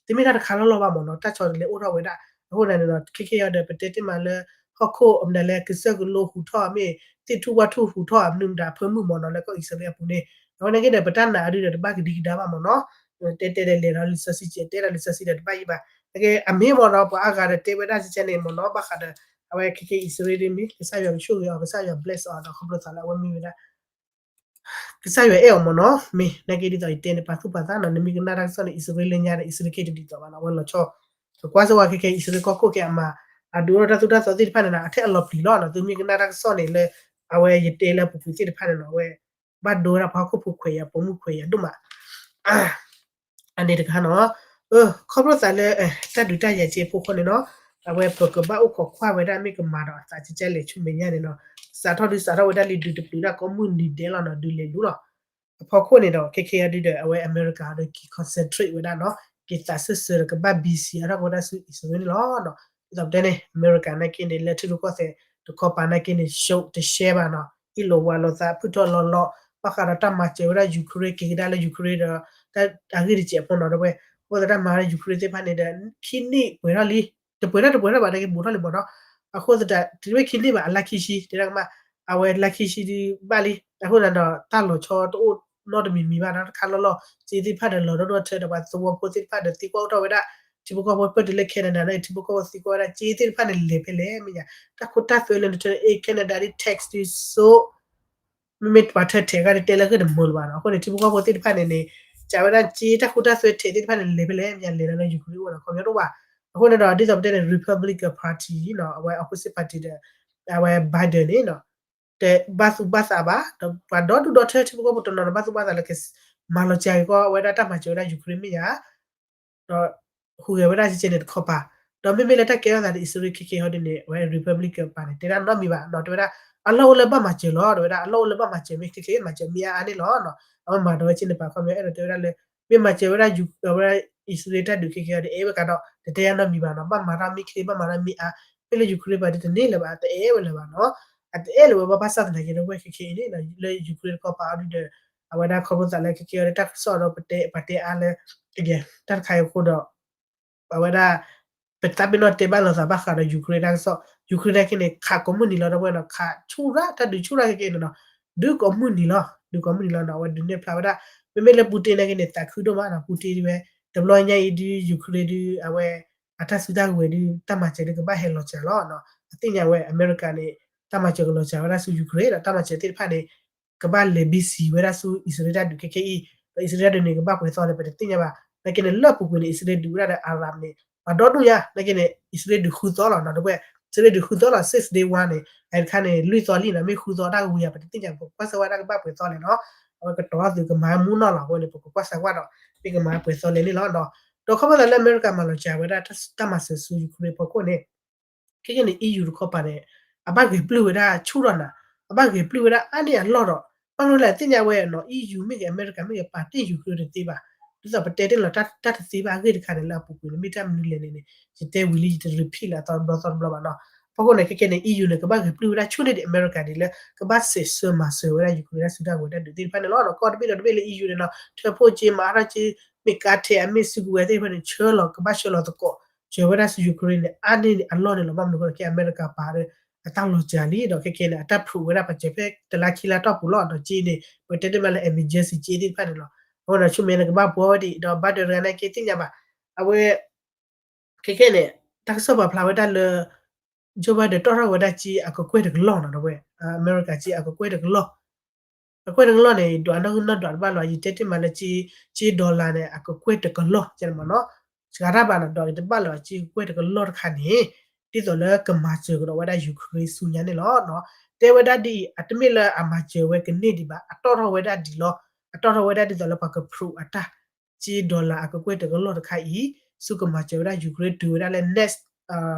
တမ့ၢ်တၢ်တခါလီၤလီၤဘၣ်မ့ၢ်နီၤ, တၢ်ဆီတလဲအိၣ်ထီၣ်ဝဲဒၣ်, အဃိသတးန့ၣ်ဒီး ခဲခဲအံၤဒီး ပတဲတ့ၢ်မးလၢ ဟီၣ်ခိၣ်အမနုၤလဲၣ် ကစၢၢ်ကလိဟူးထီၣ်မ့ၢ် သ့ၣ်ထူၣ်ဝၣ်ထူၣ်ဟူးထီၣ်အမနုၤမတၤအဖၢမုၢ်မ့ၢ်နီၤ လၢကီၢ်အံၣ်စရ့လးအပူၤန့ၣ်, အဝဲန့ၣ်က့ဒီး ပတၢ်နာ်အဒုဒီးတဘၣ်ကဒံကဒါဘၣ်မ့ၢ်နီၤ, တဲတဲဒ်လဲၣ်ဒီးလံာ်စီဆှံကဲ တဲဒ်လံာ်စီဆှံဒီးတဘၣ်ယံၤဘၣ်, နာ်က့အမ့ၢ်မ့ၢ်နီၤ ပှၤအါဂၤဒီးတဲဝဲဒၣ်ကဲန့ၣ်မ့ၢ်နီၤ ဘၣ်ဃးဒီး အဝဲခဲခဲအံၣ်စရ့လးမ့ၢ် ကစၢ်ယွၤကဆိၣ်ဂ့ၤအီၤ ကစၢ်ယွၤ bless အီၤဒီး ခီဖျိသးလၢအဝဲမ့ၢ်ဝဲဒၣ် ကစၢ်ယွၤအဲၣ်အီၤမ့ၢ်နီၤ, မ့ၢ်နာ်က့ဒ်သိးယတဲန့ၣ် ပာ်သူၣ်ပာ်သးနီၤ, နမ့ၢ်ကနၣ်တၢ်ကစီၣ်န့ၣ် အံၣ်စရ့လးလၢညါဒီး အံၣ်စရ့လးခဲအံၤတဒ်သိးဘၣ်နီၤ, အဝဲလီၤဆီ, ကွၢ်စ့ၢ်ဝဲခဲခဲအံၣ်စရ့လးကီၢ်ခိၣ်ခဲအံၤအမၤ အဒုးအိၣ်ဒီးတၢ်သိၣ်တၢ်သီသ့ၣ်တဖၣ်န့ၣ်နီၤ အထဲအလီၤပျံၤလီၤနီၤ, သုမ့ၢ်ကနၣ်တၢ်ကစီၣ်န့ၣ်လၢ အဝဲယတဲလၢအပူၤကွံာ်သ့ၣ်တဖၣ်န့ၣ်နီၤ အဝဲ ဘၣ်ဒိဝဲဒၣ်ပှၤဟီၣ်ခိၣ်ဖိခွဲးယာ် ပိာ်မုၣ်ခွဲးယာ်ဒိၣ်မး အန့ၣ်တခါနီၤ, ခီဖျိသးလၢ တၢ်ဒုးတၢ်ယၤကဲဖိဃီန့ၣ်နီၤ, အဝဲပကဘၣ်အိၣ်ခိးကွၢ်ဝဲဒၣ်မ့ၢ်ကမၤဒီးအသးကဲကဲလဲၣ်ဆူမဲာ်ညါန့ၣ်နီၤ, စးထီၣ်ဒုးစးထီၣ်ဝဲဒၣ်လံဒုးတပျုၤဒၣ်ကိးမုၢ်နံၤဒဲးလီၤနီၤ, ဒုးလဲၤလူၤလီၤ, အဖီခိၣ်န့ၣ်ဒီး ခဲခဲအံၤဒုးဒီး အဝဲအမဲရကၤဒီးက့ၤ concentrate ဝဲဒၣ်နီၤ, က့ၤသးစၢၢ်စၢၤဒီးကဘၣ် busy အါထီၣ်ကဝဲဒၣ်ဆူအံၣ်စရ့လးန့ၣ်လီၤနီၤ, ဒ်သိးပတဲန့ၣ် အမဲရကၤနာ်က့န့ၣ် လၢထံရူၢ်ကီၢ်သဲးတခီပၤနာ်က့န့ၣ် ရှုံးတရှဲဘၣ်နီၤ, ဟ့ၣ်လီၤဝၤလိာ်သး ဖုၣ်ထီၣ်လီၤလီၤ ဘၣ်ဃးဒီးတၢ်မၤစၢၤဝဲဒၣ် Ukraine က့ၤကဒါလၢ Ukraine ဒီး တၢ်အဂ့ၢ်တစဲးဖိနီၤ ဒီပုၢ်ဝဲၢ်, အဃိသတးတၢ်မၤဝဲဒၣ် Ukraine သ့ၣ်တဖၣ်န့ၣ်ဒီး ခံနံၣ်ပှဲၤထီၣ်လံ, တပှဲၤထီၣ်တပှဲၤထီၣ်ဘၣ် နာ်က့ဘူးထီၣ်လံမ့ၢ်နီၤ, အဃိသတး တုၤဝဲခံနံၣ်ဘၣ် အလါခံဆံ တဲဒၣ်ကမၣ်, အဝဲလါခံဆံဒုးဘၣ်လံ, အဃိသတးဒီး တၢ်လီၤဆီတအိၣ်နီတမံၤမံၤဘၣ်နီၤ, တခါလီၤလီၤ စ့သ့ၣ်တဖၣ်ဒီးလီၤဒိၣ်ဒိၣ်ထၢဒီး ပှၤသဝီဖိသ့ၣ်တဖၣ်ဒီးသံကွၢ်အိၣ်ထီၣ်ဝဲဒၣ်, ထံဖိကီၢ်ဖိ ပၢၢ်တုၤလၢ Canada န့ၣ် ထံဖိကီၢ်ဖိသံကွၢ်ဝဲဒၣ် စ့သ့ၣ်တဖၣ်န့ၣ် လဲၤဖဲလဲၣ် မ့ၢ်ညါ တၢ်ခိတၢ်သွဲလၢနထၢ Canada ဒ် tax ဒ် စိ မ့မ့ၢ်ပှၤထၢထဲးဂၤဒ်တဲလၢဂ့ၢ်တမုာ်လၢၤဘၣ်နီၤ, အဃိန့ၣ် ထံဖိကီၢ်ဖိသ့ၣ်တဖၣ်န့ၣ်န့ၣ် စံးဝဲဒၣ်စ့တၢ်ခိတၢ်သွဲထဲးသ့ၣ်တဖၣ်န့ၣ် လဲၤဖဲလဲၣ် မ့ၢ်ညါ လဲၤလီၤလၢ Ukraine အအိၣ်နီၤ, ခီပညီတအိၣ်ဘၣ်, အဃိန့ၣ်ဒီး ဒ်သိးပတဲန့ၣ် Republican Party နီၤ အဝဲ opposite party ဒီး အဝဲ Biden န့ၣ်နီၤ တဘၣ်သူၣ်ဘၣ်သးဘၣ်, ဒီးပှၤဒီဒူၣ်ဒီထၢထံဖိကီၢ်ဖိတနီၤနီၤ ဘၣ်သူၣ်ဘၣ်သးလၢကမၤလီၤစှၤက့ၤကီးဝဲဒၣ်တၢ်မၤစၢၤဝဲဒၣ် Ukraine မ့ၢ်ညါ ဒီးဟူးဂဲၤဝဲဒၣ်ကဲန့ၣ်တခီပၤ, ဒီးမ့မ့ၢ်လၢတၢ်ကဲထီၣ်သးဒီး အံၣ်စရ့လးခဲခဲဟီဒ်န့ၣ် အဝဲ Republican ပၤန့ၣ် တဲဒၣ်နီတမံၤဘၣ်နီၤ, တဲဝဲဒၣ် အလီၢ်အိၣ်လၢဘၣ်မၤစၢၤလီၤ, တဲဝဲဒၣ် အလီၢ်အိၣ်လၢဘၣ်မၤစၢၤ မ့ၢ်ခဲခဲမၤစၢၤမ့ၢ်အါအါန့ၣ်လီၤ, အဝဲမၤဒီးဝဲက့န့ၣ်ပာ်ခီပညီ အဲၣ်ဒိးတဲဝဲဒၣ်လၢ မ့ၢ်မၤစၢၤဝဲဒၣ် အဝဲဒၣ် အံၣ်စရ့လးတၢ်ဒုးခဲခဲဟီဒ် အဲၣ်ဝဲကဒီး တတဲယါနီတမံၤဘၣ်နီၤ, ဘၣ်မၤတၢ်မ့ၢ်ခဲ ဘၣ်မၤတၢ်မ့ၢ်အါ, မ့ၢ်လၢ Ukraine ပၤဒ်တန့ၢ်လၢၤဘၣ် တအဲၣ်ဝဲလၢၤဘၣ်နီၤ, အတအဲၣ်လၢၤဝဲဘၣ်ဘၣ်ဆၣ်သနာ်က့ဒီး ဝဲခဲခဲအံၤန့ၣ် လၢ Ukraine တခီပၤအီၤဒ်ဒီး အဝဲဒၣ်ခီဖျိသးလၢခဲခဲအံၤဒီး တၢ်ကစီၣ်ဒီးပတဲ ပတဲအါလၢ တၢ်တခါအံၤအဃိဒီး အဝဲဒၣ် ပသးပ့ၤနီၣ်တဲဘၣ်လိာ်သးဘၣ်ဃးဒီး Ukraine တၢ်ကစီၣ် Ukraine နာ်က့န့ၣ် ခးကိးမုၢ်နံၤလီၤ ဒီပုၢ်ဝဲၢ်နီၤ, ခးဆူၣ်ရၣ် တၢ်ဒုးဆူၣ်ရၣ်ခဲခဲအံၤန့ၣ်နီၤ, ဒုးကိးမုၢ်နံၤလီၤ ဒုးကိးမုၢ်နံၤလီၤနီၤ, အဝဲဒုးနဲၣ်ဖျါဝဲဒၣ် မ့မ့ၢ်လၢ Putin နာ်က့န့ၣ် သးခုဒိၣ်မးနီၤ, Putin ဒ်ဝဲ တဘျီညါအံၤဒုး Ukraine ဒုး အဝဲ အတၢ်စုတၢ်ကဝဲၤဒုး တၢ်မၤစၢၤဒုးကဘၣ်ဟဲလီၤစှၤလီၤနီၤ, အသ့ၣ်ညါဝဲ အမဲရကၤန့ၣ် တၢ်မၤစၢၤကလီၤစှၤဝဲဒၣ်ဆူ Ukraine ဒီး တၢ်မၤစၢၤသ့ၣ်တဖၣ်န့ၣ် ကဘၣ်လဲၤဘံစံးဝဲဒၣ်ဆူ အံၣ်စရ့လးတၢ်ဒုးခဲခဲအံၤ, ဒီးအံၣ်စရ့လးတၢ်ဒုးန့ၣ် ကဘၣ်ပှဲၤသီလဲၣ် ပတသ့ၣ်ညါဘၣ်, နာ်က့န့ၣ် လၢအပူၤကွံာ်န့ၣ် အံၣ်စရ့လးဒုးဝဲဒၣ်ဒီး Arab န့ၣ် ပှၤဒီဒူၣ်ညါ နာ်က့န့ၣ် အံၣ်စရ့လးဒုးဃုသီလီၤနီၤ, ဒီပုၢ်ဝဲၢ် အံၣ်စရ့လးဒုးဃုသီလီၤ six day war န့ၣ် အတခါန့ၣ် လွံၢ်သီလံနီၤ, မ့ၢ်ဃုသီတၢ်ကဝံၤဧါ ပတသ့ၣ်ညါ ပကကွၢ်စၢၤဝဲဒၣ်ကဘၣ်ပှဲၤသီလဲၣ်နီၤ, အဝဲကတီၤသုးကမၤမူနီၢ်လီၤ, အဃိန့ၣ် ပကကွၢ်စၢၤဝဲဒီး မ့ၢ်ကမၤပှဲၤသီလဲၣ်န့ၣ်လီၤ, ဒီးခီဖျိလၢအမဲရကၤမၤလီၤစှၤဝဲဒၣ် တၢ်မၤစၢၤဆူ Ukraine ဖီခိၣ်န့ၣ် ခဲကနံၣ် EU တခီပၤန့ၣ် အဘၣ်ဂဲၤပျုၢ်ဝဲဒၣ်ဆူၣ်ထီၣ်နၤ, အဘၣ်ဂဲၤပျုၢ်ဝဲဒၣ်အါန့ၢ်အလီၢ်ဒီး ဘၣ်မနုၤလဲၣ် သ့ၣ်ညါဝဲနီၤ EU မ့ၢ်ဂ့ၤ အမဲရကၤမ့ၢ်ဂ့ၤ ပာ်တ့ၢ် Ukraine တသ့ဘၣ်, ဒ်သိးပတဲတ့ၢ်လီၤ တၢ်တသ့ဘၣ်အဂ့ၢ်တခါန့ၣ် လၢအပူၤကွံာ်န့ၣ် မ့ၢ်တၢ်မနုၤလဲၣ်န့ၣ်န့ၣ် ယတဲဝံၤလံ ယတ repeat လၢအသီတဘျီသီတဘျီဘၣ်နီၤ, ဖီခိၣ်န့ၣ် ခဲကနံၣ် EU န့ၣ် ကဘၣ်ဂဲၤပျုၢ်ဝဲဒၣ်ဆူၣ်န့ၢ်ဒံးအမဲရကၤဒ်လၢ ကဘၣ်စံးဆၢမၤစၢၤဝဲဒၣ် Ukraine တၢ်စုတၢ်ကဝဲၤတၢ်ဒုးသ့ၣ်တဖၣ်န့ၣ်လီၤ, ကီၢ်တဘ့ၣ်ဒီးတဘ့ၣ်လၢ EU န့ၣ်နီၤ ထၢဖှိၣ်က့ မၤထီၣ်က့ မ့ၢ်ကါထဲအမ့ၢ်စုကဝဲၤသ့ၣ်တဖၣ်န့ၣ် ဆှၢလီၤ ကဘၣ်ဆှၢလီၤသကိး စၢၤဝဲဒၣ်ဆူ Ukraine န့ၣ် အါန့ၢ်အလီၢ်န့ၣ်လီၤ, ဘၣ်မနုၤအဃိန့ၣ် ခဲအမဲရကၤပာ်ဒီး အတၢ်လီၤစှၤလံ ဒီးခဲကနံၣ်န့ၣ် အတၢ် prove ဝဲဒၣ် ပှၤစၢၤဖဲတလါခံလါတီၢ်ပူၤလီၤ, ဒီးက့န့ၣ် ပတဲတ့ၢ်မးလၢ emergency က့သ့ၣ်တဖၣ်န့ၣ်လီၤ, အဃိဒီးဆူမဲာ်န့ၣ် ကဘၣ်ဘှီဝဲဒံး ဒီး Biden တဂၤနာ်က့သ့ၣ်ညါဘၣ်, အဝဲ ခဲကနံၣ်န့ၣ် တၢ်ကစီၣ်ပာ်ဖျါဝဲဒၣ်လၢ Joe Biden တီၢ်ထီၣ်ဝဲဒၣ်က့အကကွဲၢ်တကလီၢ်နီၤ ဒီပုၢ်ဝဲၢ်, အမဲရကၤက့အကကွဲၢ်တကလီၢ် အကွဲၢ်တကလီၢ်န့ၣ် ဒွးနီၣ်ဂံၢ်နီၣ်ဒွးတဘၣ်လီၤ, ယတဲတ့ၢ်မးလၢ က့ dollar န့ၣ် အကကွဲၢ်တကလီၢ် ကဲမ့ၢ်နီၤ, စှၤတၢ်ဘၣ်နီၤ ဒွးက့တဘၣ်လီၤ က့ကကွဲၢ်တကလီၢ်တခါန့ၣ် ဒ်သိးလၢကမၤစၢၤကဒီးဝဲဒၣ် Ukraine ဆူညါန့ၣ်လီၤ. တဲဝဲဒၣ်ဒ်အံၤ အတမ့ၢ်လၢအမၤစၢၤဝဲကန့ၢ်ဒံးဘၣ်, အတီၢ်ထီၣ်ဝဲဒၣ်ဒံးလီၤ, အတီၢ်ထီၣ်ဝဲဒၣ်ဒ်သိးလၢပှၤက prove အတၢ် က့ dollar အကကွဲၢ်တကလီၢ်တခါအံၤ ဆူကမၤစၢၤဝဲဒၣ် Ukraine တုၤဝဲဒၣ်လၢ next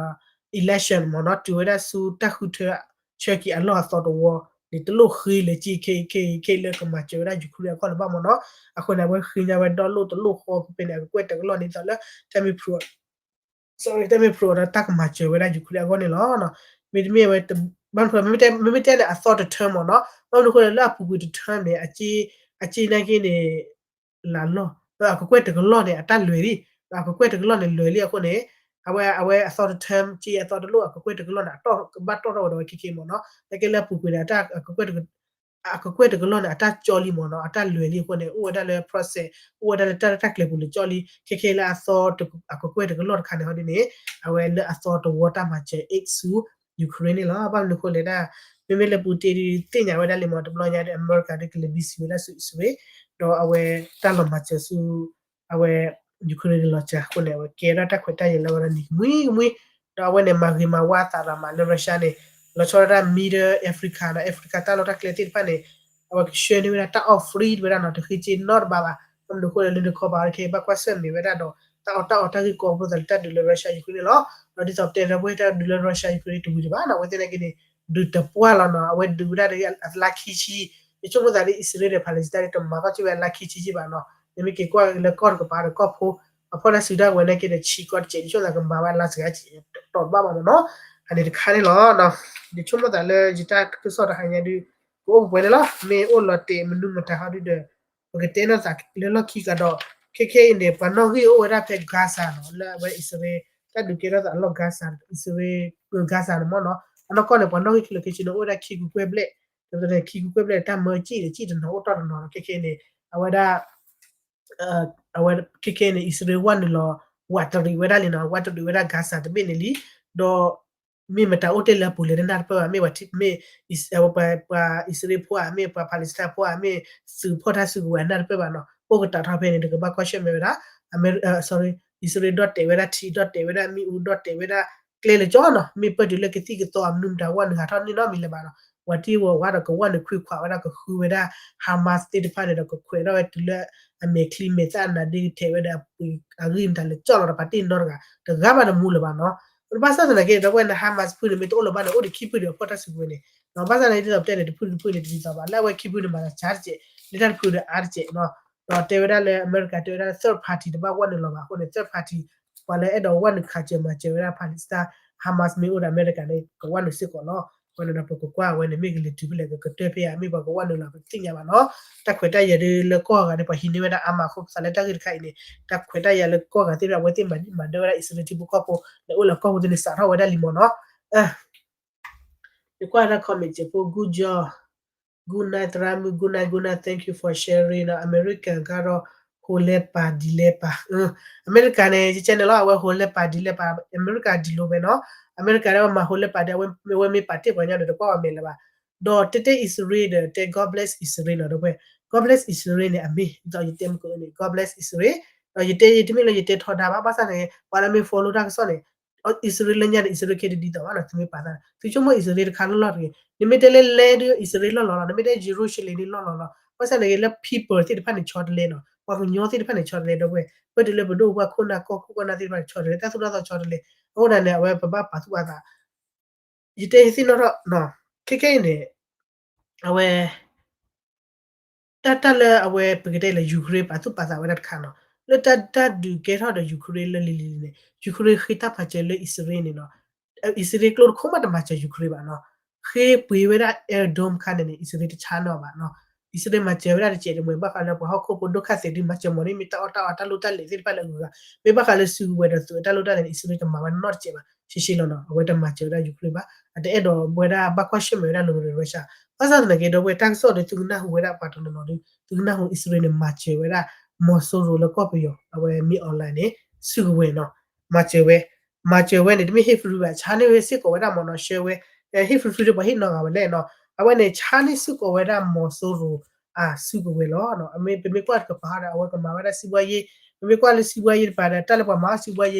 election မ့ၢ်နီၤ, တုၤဝဲဒၣ်ဆူတၢ်ဃုထၢဆၢက့ၤအလီၢ်အသီတဝီန့ၣ် တလိၣ်ဃ့လၢက့ခဲအံၤခဲအံၤခဲအံၤလၢကမၤစၢၤဝဲဒၣ် Ukraine အဂီၢ်လၢၤဘၣ်မ့ၢ်နီၤ, အဃိန့ၣ် အဝဲဃ့ညါဝဲဒီလိၣ်တလိၣ်ဃီဖဲဖဲန့ၣ် အကကွဲၢ်တကလီၢ်န့ၣ် ဒ်သိးလၢတၢ်မ့ၢ် prove တၢ်မ့ၢ် prove ဒီးတၢ်ကမၤစၢၤဝဲဒၣ် Ukraine အဂီၢ်န့ၣ်လီၤ. မ့တမ့ၢ်ဝဲ ဘၣ်မနုၤ မ့မ့ၢ်တဲန့ၣ် အသီတ term မ့ၢ်နီၤ, ဘၣ်မနုၤအဃိလဲၣ် လၢအပူၤကွံာ်တ term န့ၣ် အက့နာ်က့န့ၣ် လၢအလီၢ် အကကွဲၢ်တကလီၢ်န့ၣ် အတၢ်လဲၤလံ, အကကွဲၢ်တကလီၢ်န့ၣ်လဲၤလံအဃိန့ၣ် အဝဲ အဝဲအသီတ term က့အသီတလိၣ် အကကွဲၢ်တကလီၢ်န့ၣ် အတီၢ်ကဘၣ်တီၢ်ထီၣ်ဝဲဒီးဝဲခဲခဲမ့ၢ်နီၤ, နာ်က့လၢအပူၤကွံာ်န့ၣ် အကကွဲၢ်တကလီၢ်န့ၣ် အတၢ်ကၠီလံမ့ၢ်နီၤ, အတၢ်လဲၤလံအဃိန့ၣ် အိၣ်ဝဲဒၣ်လၢ process အိၣ်ဝဲဒၣ်လၢတၢ်တၢ်ကျဲၤပူၤလၢကၠီလံ, ခဲခဲလၢအသီ အကကွဲၢ်တကလီၢ်တခါန့ၣ်ဟီဒ်န့ၣ် အဝဲလၢအသီတဝီတၢ်မၤစၢၤ aid ဆူ Ukraine န့ၣ်လီၤ. ဘၣ်မနုၤအဃိလဲၣ်ဒၣ် မ့မ့ၢ်လၢ Putin ဒုးသ့ၣ်ညါဝဲဒၣ်လံမ့ၢ် တဘျီညါဒီး အမဲရကၤဒုးကလဲၤဘံစံးဝဲဒၣ်ဆူအံၣ်စရ့လး ဒီးအဝဲတၢ်လီၤမၤစၢၤဆူ အဝဲ Ukraine န့ၣ်လီၤစှၤအဃိန့ၣ် အဝဲကဲထီၣ်တၢ်ခွဲးတၢ်ယာ်လၢအဝဲဒၣ်နံၤကမှံကမှံ, ဒီးအဝဲန့ၣ် မၤဂ့ၤမၤဝါအသးရၤမးလၢ Russia န့ၣ် လီၤဆီဒၣ်တၢ်မံဒီး Africa နီၤ, Africa တၢ်လီၢ်တၢ်ကျဲသ့ၣ်တဖၣ်န့ၣ် အဝဲကဆှၢန့ၢ်ဝဲဒၣ်တၢ် အီၣ် free ဝဲဒၣ်နီၤ, တဃ့က့နီတဘးဘၣ်. ဘၣ်မနုၤအဃိလဲၣ်လၢနခီပၤအီၤခဲအံၤ ဘၣ်ကွၢ်ဆၢၣ်မဲာ်ဝဲဒၣ်ဒီး တၢ်အီၣ်တၢ်အီတၢ်ဂ့ၢ်ကီဖိသးလၢတၢ်ဒုးလၢ Russia Ukraine န့ၣ်လီၤ. ဒီးဒ်သိးပတဲဒီပုၢ်ဝဲၢ် တၢ်ဒုးလၢ Russia Ukraine တဝံၤဒံးဘၣ်နီၤ, အဝဲသ့ၣ်နာ်က့န့ၣ် ဒုးတပှၢ်လီၤနီၤ, အဝဲဒုးဝဲဒၣ်ဒီးအလါခံဆံ, ယဆိကမိၣ်သးလၢ အံၣ်စရ့လးဒီး Palestine တမၤထီၣ်က့ၤဝဲအလါခံဆံက့ဘၣ်နီၤ, နမ့ၢ်က့ၤကွၢ်လၢကီၢ်တကပၤဒီးကီၢ်ဖိ အဖီၣ်တၢ်စုတၢ်ကဝဲၤနာ်က့ဒီး ဆံးကီၢ်တစဲး ယဆိကမိၣ်သးကမၤဝဲအလါစှၤက့ တဘၣ်ဘၣ်မ့ၢ်နီၤ. အန့ၣ်တခါန့ၣ်လီၤ. ယဆိကမိၣ်သးလၢယတၢ်ကစီၣ်တဟါညါဒုး ကအိၣ်ပှဲၤပှဲၤန့ၣ်လီၤ. မ့ၢ်အိၣ်လီၤတဲာ်မနုၤမတၤဟီဒုးဒီး ပကတဲနီၢ်သးလၢလီၢ်ခံကဒီး ခဲခဲအံၤန့ၣ် ပှၤနီၣ်ဂံၢ်အိၣ်ဝဲဒၣ်ဖဲ Gaza နီၤ လၢအဝဲအံၣ်စရ့လး တၢ်ဒုးကဲထီၣ်သးအလီၢ် Gaza အံၣ်စရ့လး Gaza န့ၣ်မ့ၢ်နီၤ. အနီၢ်ကီၢ်န့ၣ် ပှၤနီၣ်ဂံၢ်ခံ location န့ၣ် အိၣ်ဝဲဒၣ်ခံကူကွဲၢ်ဘျဲၣ် ဒီးခံကူကွဲၢ်ဘျဲၣ် တၢ်မၢကံၣ်ဒီး ကံၣ်တနီၤအိၣ်တီၢ်တနီၤဒီး ခဲခဲအံၤန့ၣ် အဝဲဒၣ် အဝဲခဲခဲအံၤန့ၣ် အံၣ်စရ့လးဝဲနုာ်လီၤ ဝးတရံးဝဲဒၣ်လံနီၤ ဝးတရံးဝဲဒၣ် Gaza တဘ့ၣ်န့ၣ်လံ. ဒီး မ့ၢ်မတၤအိၣ်တ့ၢ်လၢအပူၤလဲၣ်တနၢ်တပၢၢ်ဘၣ် မ့ၢ်ပှၤထံ မ့ၢ် ပှၤအံၣ်စရ့လးဖိဧါ မ့ၢ်ပှၤ Palestine ဖိဧါ မ့ၢ်သုးဖီၣ်တၢ်စုကဝဲၤအနၢ်တပၢၢ်ဘၣ်နီၤ အိၣ်ကတးထီၣ်ဖဲန့ၣ် တကဘၣ်ကွၢ်ဆၢၣ်မဲာ်ဝဲဒၣ် အံၣ်စရ့လးဒီၣ်တဲာ်ဝဲဒၣ်ထံ ဒီၣ်တဲာ်ဝဲဒၣ်မ့ၣ်အူ ဒီၣ်တဲာ်ဝဲဒၣ်ကျဲလၢကၠီနီၤ မ့ၢ်ပၢၢ်တုၤလၢကသံၣ်ကသီအမနုၤမတၤဝဲနုာ်ဟးထီၣ်န့ၢ်နီတမံၤလၢၤဘၣ်နီၤ ပှၤတံၢ်ဝဲဝဲဒီးကဝဲနုာ်ခွံခွးဝဲဒၣ်ကဃုဝဲဒၣ် Hamas သ့ၣ်တဖၣ်န့ၣ်ဒီးကခွဲးထီၣ်ဝဲတုၤလၢအမဲာ်ချံမဲာ်သၣ်အနါဒ့ကထဲးဝဲဒီးအပှ့ၤအဂံၢ်မတၤလၢကၠီလီၤဒီးပှၤတံၢ်နီတဂၤ တဂၤဘၣ်တမူလၢၤဘၣ်နီၤ ဘၣ်ဆၣ်သနာ်က့ဒီးဝဲန့ၣ် Hamas ဖုန့ၣ် မ့ၢ်တအိၣ်လၢၤဘၣ်န့ၣ် အိၣ်ဒီးခံဖုဒီးအဖီၣ်တၢ်စုကဝဲၤန့ၣ် ဒီးဘၣ်ဆၣ်သနာ်က့ဒ်သိးပတဲန့ၣ် တဖုတဖုန့ၣ်တဒ်သိးဘၣ် လၢအဝဲခံဖုန့ၣ်မၤသးဆါတစဲး လၢတၢ်တဖုဒီးအါတစဲးနီၤ ဒီးတဲဝဲဒၣ်လၢ အမဲရကၤတဲဝဲဒၣ်လၢ third party တဘၣ်ဝဲနုာ်လီၤဘၣ်အဃိန့ၣ် third party ပှၤလၢအဲၣ်ဒိးဝဲနုာ်ခးစၢၤမၤစၢၤဝဲဒၣ် Palestine Hamas မ့ၢ်အိၣ်ဒီးအမဲရကၤန့ၣ် ကဝဲနုာ်စ့ၢ်ကီးလီၤ အဃိန့ၣ်ဒီးပကကွၢ်အဝဲန့ၣ် မ့ၢ်ကလဲၤတုၤဖဲလဲၣ် ကကတၢၢ်ဖဲဧါ မ့ၢ်ပှၤကဝဲနုာ်လီၤပတသ့ၣ်ညါဘၣ်နီၤ တၢ်ခွဲးတၢ်ယာ်ဒ်လၢကီၢ်ဂၤန့ၣ် ပှၤဟံးန့ၢ်ဝဲဒၣ်အါမးအဃိ ပသးလၢတၢ်ဂ့ၢ်တခါအံၤန့ၣ် တၢ်ခွဲးတၢ်ယာ်လၢကီၢ်ဂၤသ့ၣ်တဖၣ် အဝဲသ့ၣ်မၤဒံးမၤဒၢဝဲဒၣ်အံၣ်စရ့လးထံဖိကီၢ်ဖိ လၢအိၣ်လၢကီၢ်ပူၤသ့ၣ်န့ၣ် စးထီၣ်ဝဲဒၣ်လံမ့ၢ်နီၤ ယကွၢ်တၢ် comment စဲးဖိ good job good night သရၣ်မုၣ် good night good night thank you for sharing နီၤ အမဲရကၤကဒီး ဟိလဲပာ်ဒ်လဲပာ် အမဲရကၤန့ၣ် ယကဲန့ၣ်လီၤ အဝဲဟိလဲပာ်ဒ်လဲပာ် အမဲရကၤဒ်လိာ်ဝဲနီၤ အမဲရကၤဒၣ်ဝဲမၤဟိလဲပာ်ဒ် အဝဲမ့ၢ်ပာ်တ့ၢ်ပှၤညီဒီးတကွၢ်ဝဲမဲာ်လၢၤဘၣ် ဒီးတဲတဲအံၣ်စရ့လးဒီးတဲ God bless အံၣ်စရ့လးနီၤ ဒီးဝဲ God bless အံၣ်စရ့လးန့ၣ် အမ့ၢ် ဒ်သိးယတဲမုၢ်ကန့ၣ် God bless အံၣ်စရ့လး ဒီးယတဲယတမ့ၢ်လၢယတဲထီဒါဘၣ် ဘၣ်ဆၣ်န့ၣ် ပှၤလၢမ့ၢ် follow တၢ်ကစီၣ်န့ၣ် အံၣ်စရ့လးလၢညါဒီးအံၣ်စရ့လးခဲတဒ်သိးဘၣ်နီၤ သုမ့ၢ်ပာ်သး သုဆိကမိၣ်အံၣ်စရ့လးတခါလီၢ်လီၢ်တဂ့ၤ နမ့ၢ်တဲလၢလဲၤဒုးအံၣ်စရ့လးလီၢ်လီၢ်လီၤ နမ့ၢ်တဲယရူၤၡလ့ၣ်ဒုးလီၢ်လီၢ်လီၤ ဘၣ်ဆၣ်န့ၣ်ဂ့ၤလၢ people သ့ၣ်တဖၣ်န့ၣ်ဆီတလဲနီၤ ပှၤကညီသ့ၣ်တဖၣ်န့ၣ်ဆီတလဲဒီးဝဲ ပၢၢ်တုၤလၢပဒိၣ်ပှၢ်ခိၣ်နၢ်ကီၢ်ခိၣ်ကီၢ်နၢ်သ့ၣ်တဖၣ်န့ၣ်ဆီတလဲ တၢ်သိၣ်တၢ်သီဆီတလဲ အဃိဒၣ်န့ၣ် အဝဲပဘၣ်ပာ်သူၣ်ပာ်သး ယတဲယသ့ၣ်နီၣ်ထီၣ် ခဲခဲအံၤန့ၣ် အဝဲ တၢ်တၢ်လၢအဝဲပကတဲလၢ Ukraine ပာ်သူၣ်ပာ်သးဝဲဒၣ်တခါနီၤ လၢတၢ်တၢ်ဒုးကဲထီၣ်ဒီး Ukraine လၢလံၤလံၤန့ၣ် Ukraine ဃ့တၢ်ပာ်စၢၤလၢအံၣ်စရ့လးန့ၣ်နီၤ အံၣ်စရ့လးကျိတခိၣ်မးတမၤစၢၤ Ukraine ဘၣ်နီၤ ဃ့ပှ့ၤဝဲဒၣ် Iron Dome ခါန့ၣ်န့ၣ် အံၣ်စရ့လးတဆါနီၤဘၣ်နီၤ အံၣ်စရ့လးမၤစၢၤဝဲဒၣ်တစဲးတမှဲၤ ဘၣ်ဃးလၢပှၤဟီၣ်ခိၣ်ဖိဒိၣ်ခါသ့ၣ်ဒုး မၤစၢၤမီၤန့ၣ် မ့ၢ်တၢ်အီၣ်တၢ်အီတၢ်လိၣ်တၢ်လဲၣ်သ့ၣ်တဖၣ်လၢအဂုၤအဂၤ မ့ၢ်ဘၣ်ဃးလၢစုကဝဲၤဒီးသုးအတၢ်လိၣ်တၢ်လဲၣ်န့ၣ် အံၣ်စရ့လးတမၤဝဲနီတစဲးဘၣ် ရှဲရှဲလီၤနီၤ အဝဲတမၤစၢၤဝဲဒၣ် Ukraine ဘၣ် အတအဲၣ်ဒိးဝဲဒၣ်ဘၣ်ကွၢ်ဆၢၣ်မဲာ်ဝဲဒၣ်လိၤလိၤ Russia ဘၣ်ဆၣ်သနာ်က့ဒီးဝဲတၢ်ကစီၣ်ဒီး သုကနၢ်ဟူဝဲဒၣ်ပှၤတနီၤနီၤဒီး သုကနၢ်ဟူအံၣ်စရ့လးန့ၣ် မၤစၢၤဝဲဒၣ် မီၤစိရိၤလၢကီၢ်ပယီၤ အဝဲမ့ၢ် online န့ၣ် စုကဝဲၤနီၤ မၤစၢၤဝဲ မၤစၢၤဝဲန့ၣ် တမ့ၢ်ဟ့ၣ် free ဘၣ် ဆါန့ၢ်ဝဲစ့ၢ်ကီးဝဲဒၣ်မီၤနီၤ ရှဲဝဲ ဟ့ၣ် free free ဒီးပှၤဟ့ၣ်နီတဂၤဝဲလဲၣ်နီၤ အဝဲန့ၣ် ဆါန့ၢ်စ့ၢ်ကီးဝဲဒၣ်မီၤစိရိၤ အစုကဝဲၤလီၤ ပမ့ၢ်ကွၢ်တကပၤဒီး အဝဲကမၤဝဲဒၣ်စံးဘှါယ့ ပမ့ၢ်ကွၢ်လၢစံးဘှါယ့တကပၤဒီး တၢ်လၢပှၤမၤအီၣ်စံးဘှါယ့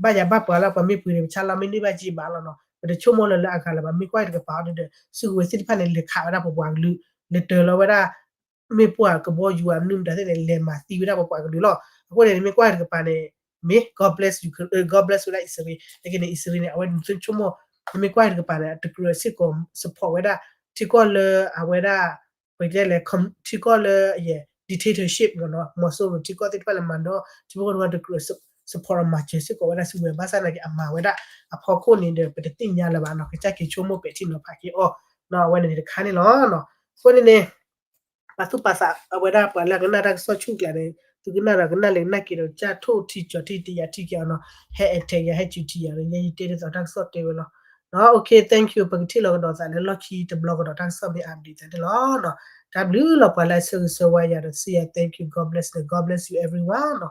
ဘၣ်ယၤဘၣ်ပှၤလၢပှၤမ့ၢ်ပှ့ၤန့ၣ် ပဆါလီၤမ့ၢ်န့ၢ်ဘၣ်က့ဘၣ်လီၤနီၤ ပတဆိကမိၣ်လၢၤလၢအဂၤလၢၤဘၣ် မ့ၢ်ကွၢ်တကပၤဒီး စုကဝဲၤသ့ၣ်တဖၣ်န့ၣ် လဲၤခးဝဲဒၣ်ပပှၤကလုာ် လဲၤတၢၤလီၤဝဲဒၣ် မ့ၢ်ပှၤကဘီယူၤအမနုၤမတၤသ့ၣ်န့ၣ် လဲၤမၤသံဝဲဒၣ်ပပှၤကလုာ်လီၤ အဃိန့ၣ် မ့ၢ်ကွၢ်တကပၤန့ၣ် မ့ၢ် God bless Ukraine God bless ဝဲဒၣ်အံၣ်စရ့လး လၢကန့ၣ် အံၣ်စရ့လးန့ၣ် အဝဲန့ၣ် သုဆိကမိၣ် မ့ၢ်ကွၢ်တကပၤန့ၣ် တကြၢးစ့ၢ်ကီး support ဝဲဒၣ် ထံကီၢ်လၢအဝဲဒၣ် ပကတဲလဲၣ် ထံကီၢ်လၢ dictatorship နီၤ မီၤစိရိၤထံကီၢ်သ့ၣ်တဖၣ်လၢမၤဒီး ထံဖိကီၢ်ဖိတကြၢး support ဒီးမၤစၢၤစ့ၢ်ကီးဝဲဒၣ်စုကဝဲၤ ဘၣ်ဆၣ်သနာ်က့ အမၤဝဲဒၣ်အဖီခိၣ်န့ၣ်ဒီး ပတသ့ၣ်ညါလၢၤဘၣ်နီၤ ကစၢ်က့ၤဆိကမိၣ်ပဲာ်ထံနီၤဖးက့ၤအီၤ အဝဲန့ၣ်တခါန့ၣ်လီၤ အဃိန့ၣ်န့ၣ် ပာ်သူၣ်ပာ်သးအဝဲဒၣ်ပှၤလၢအကနၣ်တၢ်ကစီၣ်ဆူၣ်ကျါန့ၣ် သုကနၣ်ဒီးကနၣ်လၢကနၣ်က့ၤဒီး ကၢ်ထိၣ်ထံကၠီၤထံတယၤထံက့ၤအီၤနီၤ ဟဲ attack ယၤ ဟဲစူၤထံယၤ ယဲယတဲဒ်သိးတၢ်ကစီၣ်တဲဝဲလီၤ OK thank you ပကထံၣ်လီၤကဒီးသးလၢလီၢ်ခံတဘျီကဒီးတၢ်ကစီၣ်မ့ၢ် update သးန့ၣ်လီၤ တၢ်ဘျုးလီၤပှၤလၢအဆၢဂ့ၤဆၢဝါယၤဒီးစံးယၤ thank you God bless ဒီး God bless you everyone